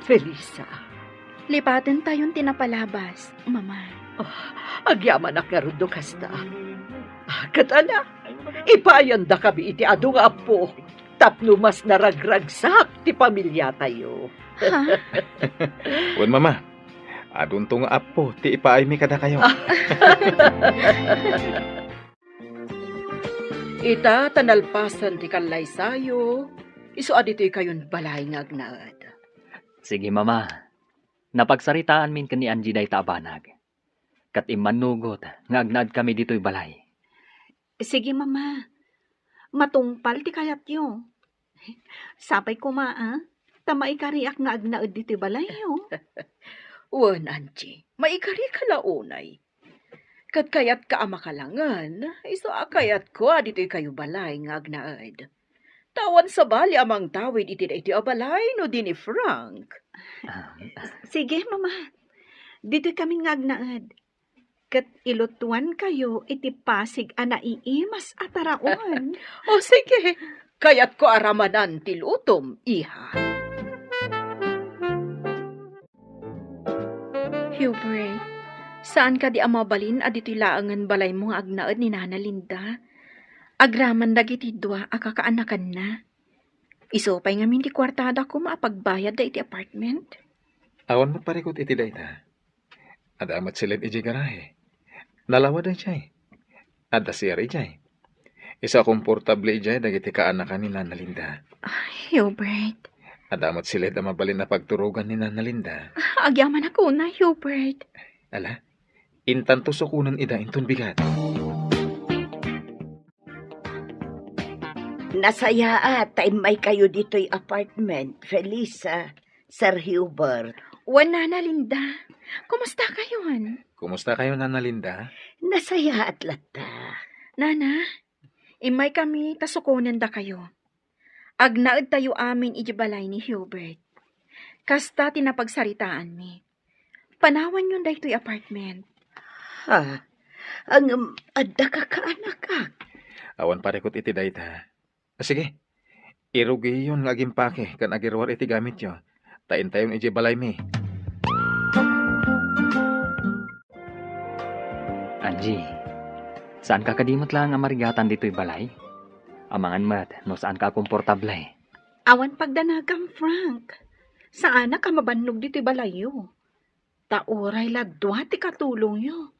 Felisa. Lipatentayon ti napalabas, Mama. Ah, agyamanak ngarud no kasta. Ah, ket ala, ipayandakami iti adu nga appo tapno mas naragragsak ti pamiliatayo. Ha? Wen, Mama, adunto nga appo ti ipaaymi kadakayo. Ita ta nalpasen ti kallaysayo, isu a ditoykayon balay nga agnaed. Sige, Mama. Napagsaritaanmin ken ni Angie dayta a banag, ket immannugot nga agnaedkami ditoy balay. Sige, Mama. Matungpal ti kayatyo. Sapay koma, a, ta maikariak nga agnaed ditoy balayyo. Wen, Angie, maikarika la unay. Ket kayatka a makalangen, isu a kayatko a ditoykayo balay nga agnaed. Ta awan sabali a mangtawid iti daytoy a balay no di ni Frank. Ah. Sige, Mama. Ditoykamin nga agnaed. Ket ilutuankayo iti pasig a naiimas a taraon. O, sige. Kayatko a ramanan ti lutom, iha. Hubert, saan kadi a mabalin a ditoy laengen balaymo nga agnaed ni Nana Linda? Agraman dagiti dua a kakaanakanna. Isu pay ngamin ti kuartada koma a pagbayadda iti apartment. Awan met parikut iti dayta. Adda met siled idiay garahe. Nalawada idiay. Adda C R idiay. Isu a komportable idiay dagiti kaanakan ni Nana Linda. Ay, Hubert. Adda met siled a mabalin a pagturogan ni Nana Linda. Ah, agyamanak unay, Hubert. Ala, intanto sukonen ida inton bigat. Nasayaat ta immaykayo ditoy apartment, Felisa, Sir Hubert. Wen, Nana Linda. Kumustakayon? Kumustakayo, Nana Linda? Nasayaat latta. Nana, immaykami ta sukonendakayo. Agnaedtayo amin idiay balay ni Hubert. Kasta ti napagsaritaanmi. Panawanyon daytoy apartment. Ha? Ngem adda kakaanakak? Awan parikut iti dayta. Sige, irugiyon nga agimpake ken agiruar iti gamityo, ta intayon idiay balaymi. Angie, saanka kadi met laeng a marigatan ditoy balay? Amangan met no saanka a komportable. Awan pagdanagam, Frank. Saanak a mabannog ditoy balayyo. Ta uray la dua ti katulongyo.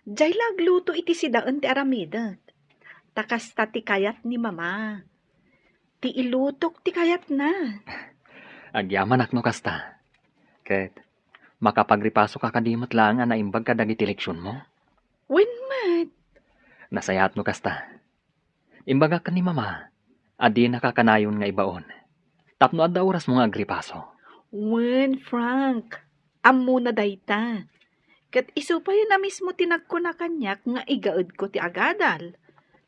Diay la agluto iti sidaen ti aramidek. Ta kasta ti kayat ni Mama. Ti ilutok ti kayatna. Agyamanak no kasta. Ket makapagripasoka kadi met laeng a naimbag kadagiti leksionmo? Wen met. Nasayaat no kasta. Imbagak ken ni Mama a dinaka kanayon nga ibaon. Tapno adda orasmo nga agripaso. Wen, Frank, ammona dayta. Ket isu pay a mismo ti nagkuna kaniak nga igaedko ti agadal.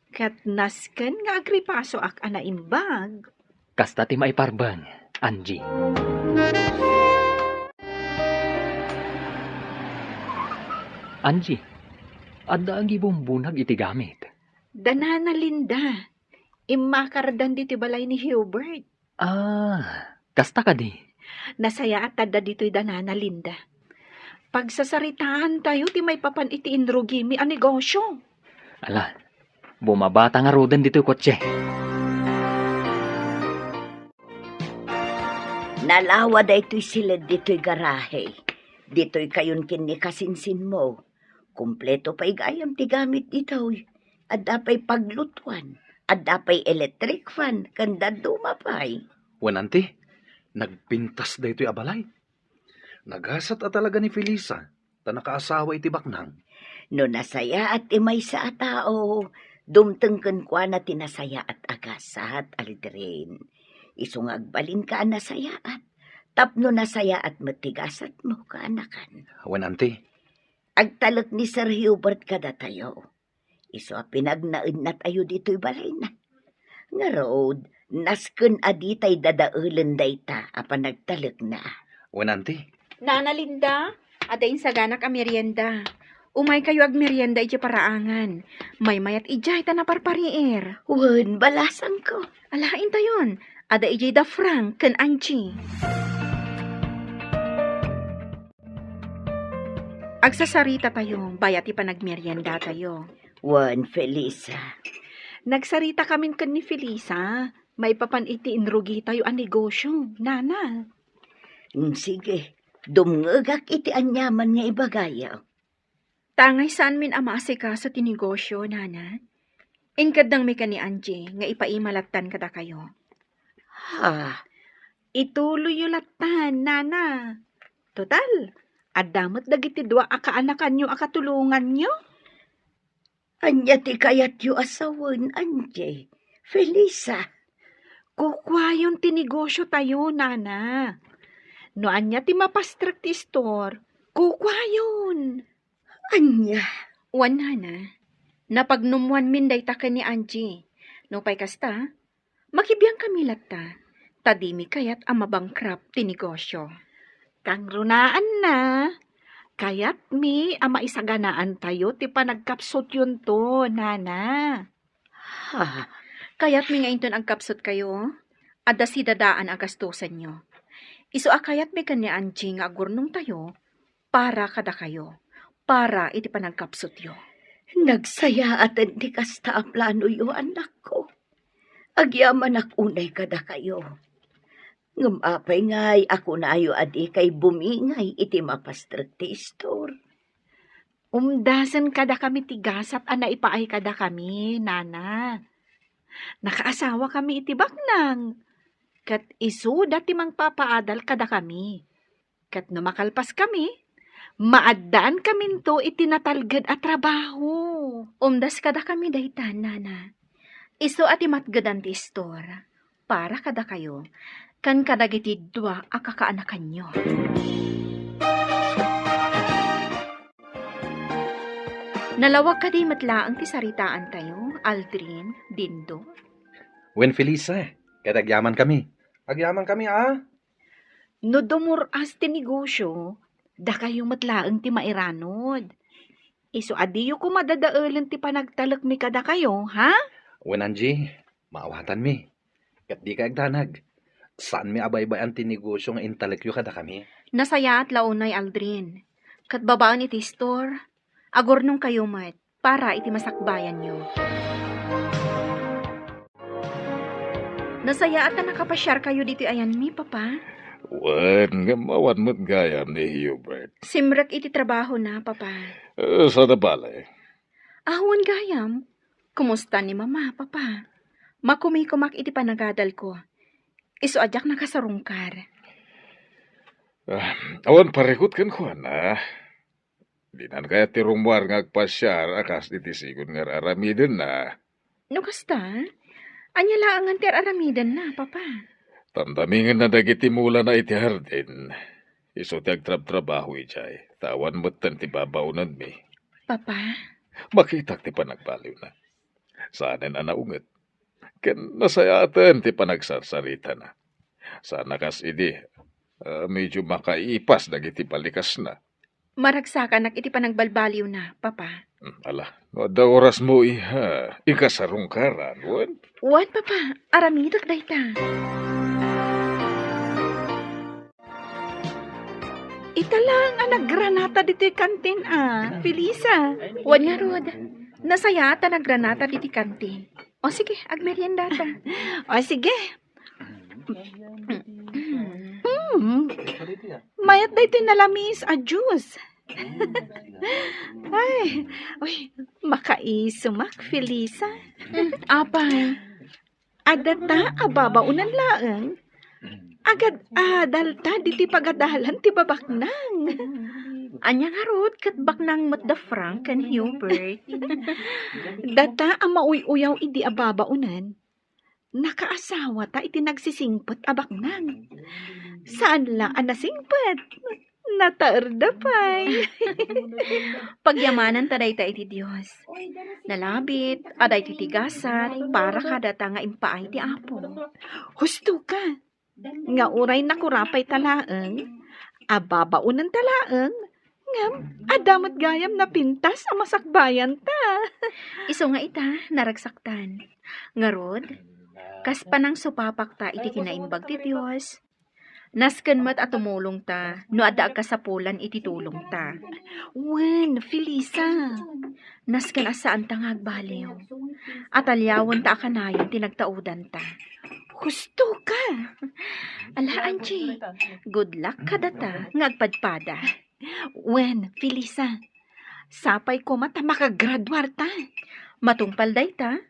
Ket nasken nga agripasoak a naimbag. Kasta ti maiparbeng, Angie. Angie, adda agibumbunag iti gamit. Da Nana Linda, immakardan ditoy balay ni Hubert. Ah, kasta kadi? Nasayaat adda ditoy da Nana Linda. Pagsasaritaantayo ti maipapan iti inrugimi a negosio. Ala, bumabata ngaruden ditoy kotse. Nalawa daytoy siled ditoy garahe. Ditoy kayon ken ni kasinsinmo. Kompleto pay gayam ti gamit ditoy. Adda pay paglutuan, adda pay electric fan, ken dadduma pay. Wen, anti, nagpintas daytoy a balay. Nagasat a talaga ni Felisa, ta nakaasawa iti baknang. No nasayaat ti maysa a tao, dumteng kenkuana ti nasayaat a gasat, Aldrin. Isu nga agbalinka a nasayaat, tapno nasayaat met ti gasatmo, kaanakan. Wen, anti. Agtalek ni Sir Hubert kadatayo. Isu a pinagnaednatayo ditoy balayna. Ngarud, nasken a ditay dadaelen dayta a panagtalekna. Wen, anti. Nana Linda, adda insaganak a merienda. Umaykayo agmerienda idiay paraangan. Maymayat idiay ta naparpariir. Wen, balasangko. Ala, intayon. Adda idiay da Frank ken Angie. Agsasarita tayo, bayat ti panagmerienda tayo. Wen, Felisa. Nagsarita kamin ken ni Felisa, maipapan iti inrugi tayo a negosio, Nana. Mm, sige, dumngegak iti aniaman nga ibagayo. Tangay saanmin a maasikaso ti negosio, Nana. Inkeddengmi ken ni Angie nga ipaima lattan kadakayo. Ha? Ituloyyo lattan, Nana. Total, adda met dagiti dua a kaanakanyo a katulonganyo. Ania ti kayatyo a sawen, Angie? Felisa? Kukuayon ti negosio tayo, Nana. No ania ti mapastrek ti istor, kukuayon. Ania? Wen, Nana, napagnumoanmin dayta ken ni Angie. Nupay kasta, makibiangkami latta, ta dimi kayat a mabankrupt ti negosio. Kangrunaanna, kayatmi a maisaganaantayo ti panagkapsutyonto, Nana. Ha? Kayatmi nga inton agkapsutkayo, adda sidadaan a gastosenyo. Isu a kayatmi ken ni Angie nga agurnongtayo para kadakayo, para iti panagkapsutyo. Nagsayaaten ti kasta a planoyo, anakko. Agyamanak unay kadakayo. Ngem apay ngay a kunayo a dikay bumingay iti mapastrek ti istor? Umdasen kadakami ti gasat a naipaay kadakami, Nana. Nakaasawakami iti baknang, ket isuda ti mangpapaadal kadakami. Ket no makalpaskami, maaddaankaminto iti natalged a trabaho. Umdas kadakami dayta, Nana. Isu a ti matgedan ti istor para kadakayo ken kadagiti dua a kakaanakanyo. Nalawag kadi met laeng ti saritaantayo, Aldrin, Dindo? Wen, Felisa, ket agyamankami. Agyamankami, a? No dumur-as ti negosio, dakayo met laeng ti mairanod. Isu a diyo koma dadaelen ti panagtalekmi kadakayo, ha? Wen, Angie, maawatanmi. Ket dikay agdanag. Saanmi a baybay-an ti negosio nga intalekyo kadakami. Nasayaat la unay, Aldrin. Ket babaen iti istor, agurnongkayo met para iti masakbayanyo. Nasayaat a nakapasiarkayo ditoy ayanmi, Papa. Wen, ngem awan met gayam ni Hubert. Simrek iti trabahona, Papa. Eh, saan a bale? Awan gayam. Kumusta ni Mama, Papa? Makumikomak iti panagadalko. Isu a diak nakasarungkar. Ah, awan parikut kenkuana. Dinan kayat ti rummuar nga agpasiar a kas iti sigun nga ar-aramidenna. No kasta, ania laengen ti ar-aramidenna, Papa? Damdamingenna dagiti mulana iti hardin. Isu ti agtrabtrabaho idiay, ta awan metten ti babaonenmi. Papa? Makitak ti panagbaliwna. Saanen a naunget. Ken nasayaaten ti panagsarsaritana. Sana kas idi, ah, medyo makaipas dagiti balikasna. Maragsakanak iti panagbalbaliwna, Papa. Hmm, ala, no adda orasmo, iha, ikasarongka ran, wen? Wen, Papa, aramidek dayta. Ita lang a naggranata ditoy kantin a, Felisa. Wen ngarud, nasayaat a naggranata ditoy kantin. O sige, agmeriendata. O sige. Mm. Mayat daytoy nalamis a juice. Ay, uy, makaisumak, Felisa. Mm, apay? Adda ta a babaonan laeng. Agad-adal ta diti pagadalan ti babaknang. Ania ngarud ket baknang met da Frank ken Hubert? Data a mauy-uyaw idi a babaonan. Nakaasawata iti nagsisingpet a baknang. Saan la a nasingpet? Nataerda pay. Pagyamananta dayta iti Dios. Nalabit a daytoy ti gasat para kadata nga impaay ti Apo. Husto ka. Nga uray nakurapay ta laeng, a babaonen ta laeng, ngem adda met gayam napintas a masakbayan ta. Isu nga ita, naragsaktan. Ngarud, kas panangsupapakta iti kinaimbag ti Dios, nasken met a tumulongta no adda agkasapulan iti tulongta. Wen, Felisa. Nasken a saanta nga agbaliw. Ataliawenta a kanayon ti nagtaudanta. Husto ka! Ala, Angie, good luck kadata nga agpadpada. Wen, Felisa, sapay koma ta makagraduarta. Matungpal dayta,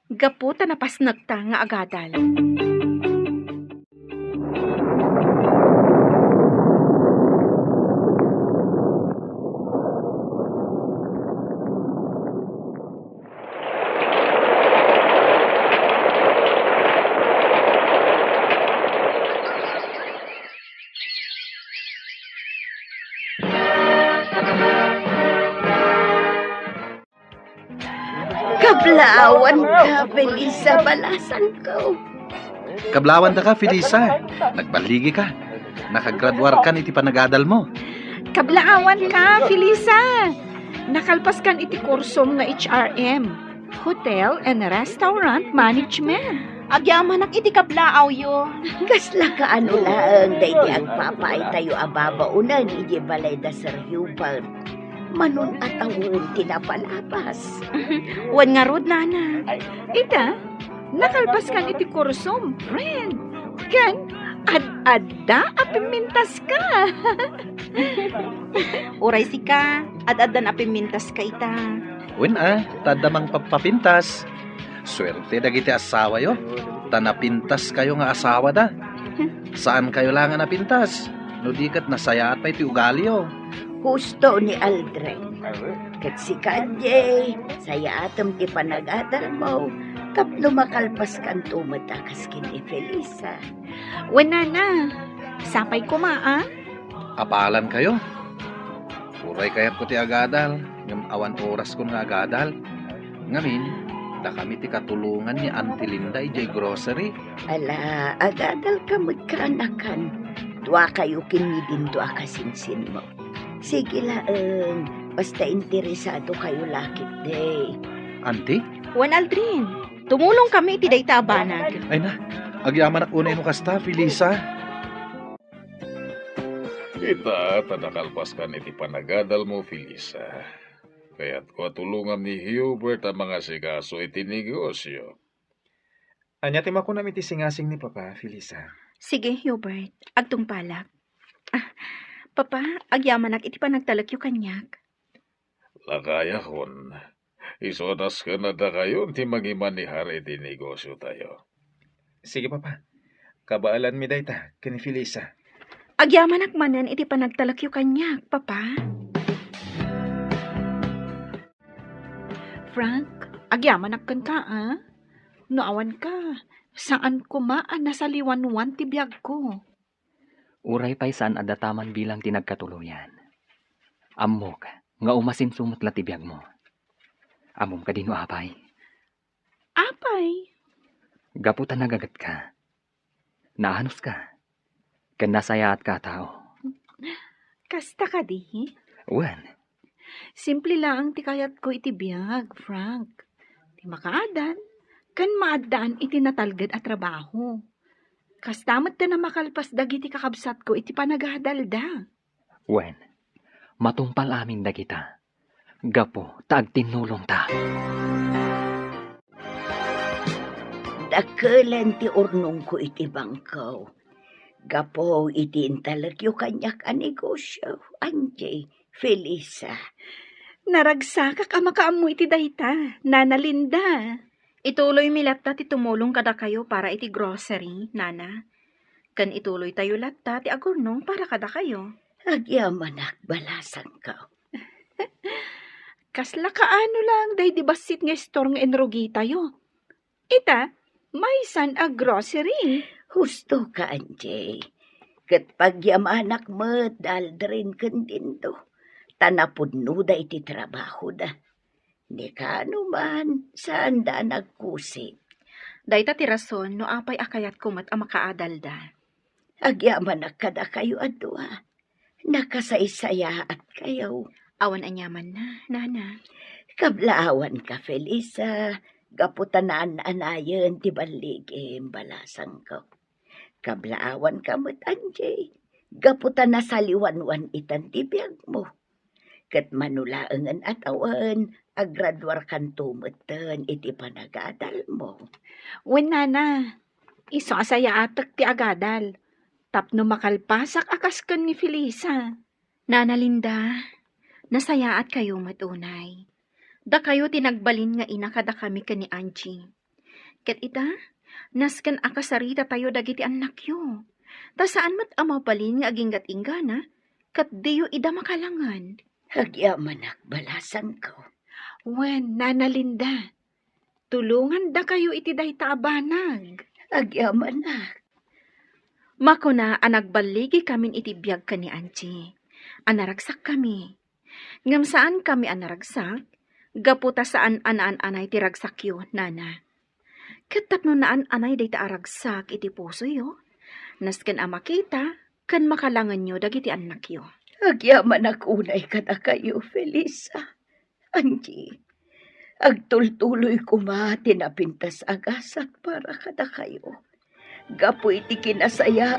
gapu ta napasnekta nga agadal. Kablaawanka, Felisa, balasangko. Kablaawanka, Felisa. Nagballigika. Nakagraduarkan iti panagadalmo. Kablaawanka, Felisa. Nakalpaskan iti kursom nga H R M, Hotel and Restaurant Management. Agyamanak iti kablaawyo. Kasla kaano laeng daydi agpapaaytayo a babaonen idiay balay da Sir Hubert? Manon a tawen ti napalabas. Wen ngarud, nana. Ita, nakalpaskan iti kursom, friend. Ken ad-adda a pimmintaska. Uray sika, ad-addan a pimmintaska ita. Wen a, ta adda mangpapapintas. Suerte dagiti asawayo, ta napintaskayo nga asawada. Saankayo la nga napintas, no di ket nasayaat pay ti ugaliyo. Husto ni Aldrin. Ket sika, Jay, sayaatem ti panagadalmo tapno makalpaskanto met a kas ken ni Felisa. Wen, nana, sapay koma, a? Apalankayo. Uray kayatko ti agadal, ngem awan oraskon nga agadal. Ngamin, dakami ti katulongan ni Auntie Linda idiay grocery. Ala, agadalka met, kaanakan. Duakayo ken ni Dindo a kasinsinmo. Sige laeng, basta interesadokayo la ketdi. Auntie? Wen, Aldrin, tumulongkami iti dayta a banag. Ay na, agyamanak unay no kasta, Felisa. Ita, ta nakalpaskan iti panagadalmo, Felisa. Kayatko a tulongam ni Hubert a mangasikaso iti negosyo. Ania ti makunam iti singasing ni Papa, Felisa? Sige, Hubert. Agtungpalak. Ah, Papa, agyamanak iti panagtalekyo kaniak. Lakayakon, isu a nasken a dakayon ti mangimanehar iti negosyotayo. Sige, Papa. Kabaelanmi dayta ken ni Felisa. Agyamanak manen iti panagtalekyo kaniak, Papa. Frank, agyamanak kenka, a? No awanka, Saan koma a nasaliwanwan ti biagko. Uray pay saan a dataman bilang ti nagkatuloyan. Ammok nga umasimsumot la ti biagmo. Ammom kadi no apay? Apay? Gapu ta nagagetka. Naanuska. Ken nasayaatka a tao. Kasta kadi? Wen. Simple laeng ti kayatko iti biag, Frank. Ti makaadal, ken maaddaan iti natalged a trabaho. Kasta met ti makalpas dagiti kakabsatko iti panagadalda. Wen, matungpal amin dagita. Gapu ta agtinnulongta. Dakelen ti urnongko iti bangko. Gapu iti intalekyo kaniak a negosio, Angie, Felisa. Naragsakak a makaammo iti dayta, Nana Linda. Ituloymi latta ti tumulong kadakayo para iti grocery, Nana. Ken ituloytayo latta ti agurnong para kadakayo. Agyamanak, balasangko. Kasla kaano lang daydi bassit nga istor nga inrugitayo? Ita, maysan a grocery. Husto ka, Angie. Ket pagyamanak met da Aldrin ken Dindo, ta napudnoda iti trabahoda. Ni kaano man, saanda a nagkusi. Dayta ti rason no apay a kayatko met a makaadalda. Agyamanak kadakayo a dua. Nakasaysayaatkayo. Awan aniamanna, Nana. Kablaawanka, Felisa, gapu ta naan-anayen ti balligim, balasangko. Kablaawanka met, Angie, gapu ta nasaliwanwan itan ti biagmo. Ket mano laengen a tawen, agraduarkanto metten iti panagadalmo. Wen, Nana, isu a sayaatek ti agadal tapno makalpasak a kas ken ni Felisa. Nana Linda, nasayaatkayo met unay. Dakayo ti nagbalin nga ina kadakami ken ni Angie. Ket ita, nasken a kasaritatayo dagiti annakyo. Ta saan met a mabalin nga aginggat-inggana, ket diyo ida makalangen. Agyamanak, balasangko. Wen, Nana Linda, tulongandakayo iti dayta a banag. Agyamanak. Makuna a nagballigikamin iti biag ken ni Angie, a naragsakkami. Ngem saankami a naragsak, gapu ta saan a naan-anay ti ragsakyo, Nana. Ket tapno naan-anay dayta a ragsak iti pusoyo, nasken a makita ken makalangenyo dagiti annakyo. Agyamanak unay kadakayo, Felisa. Angie, agtultuloy koma ti napintas a gasat para kadakayo. Gapu iti kinasaya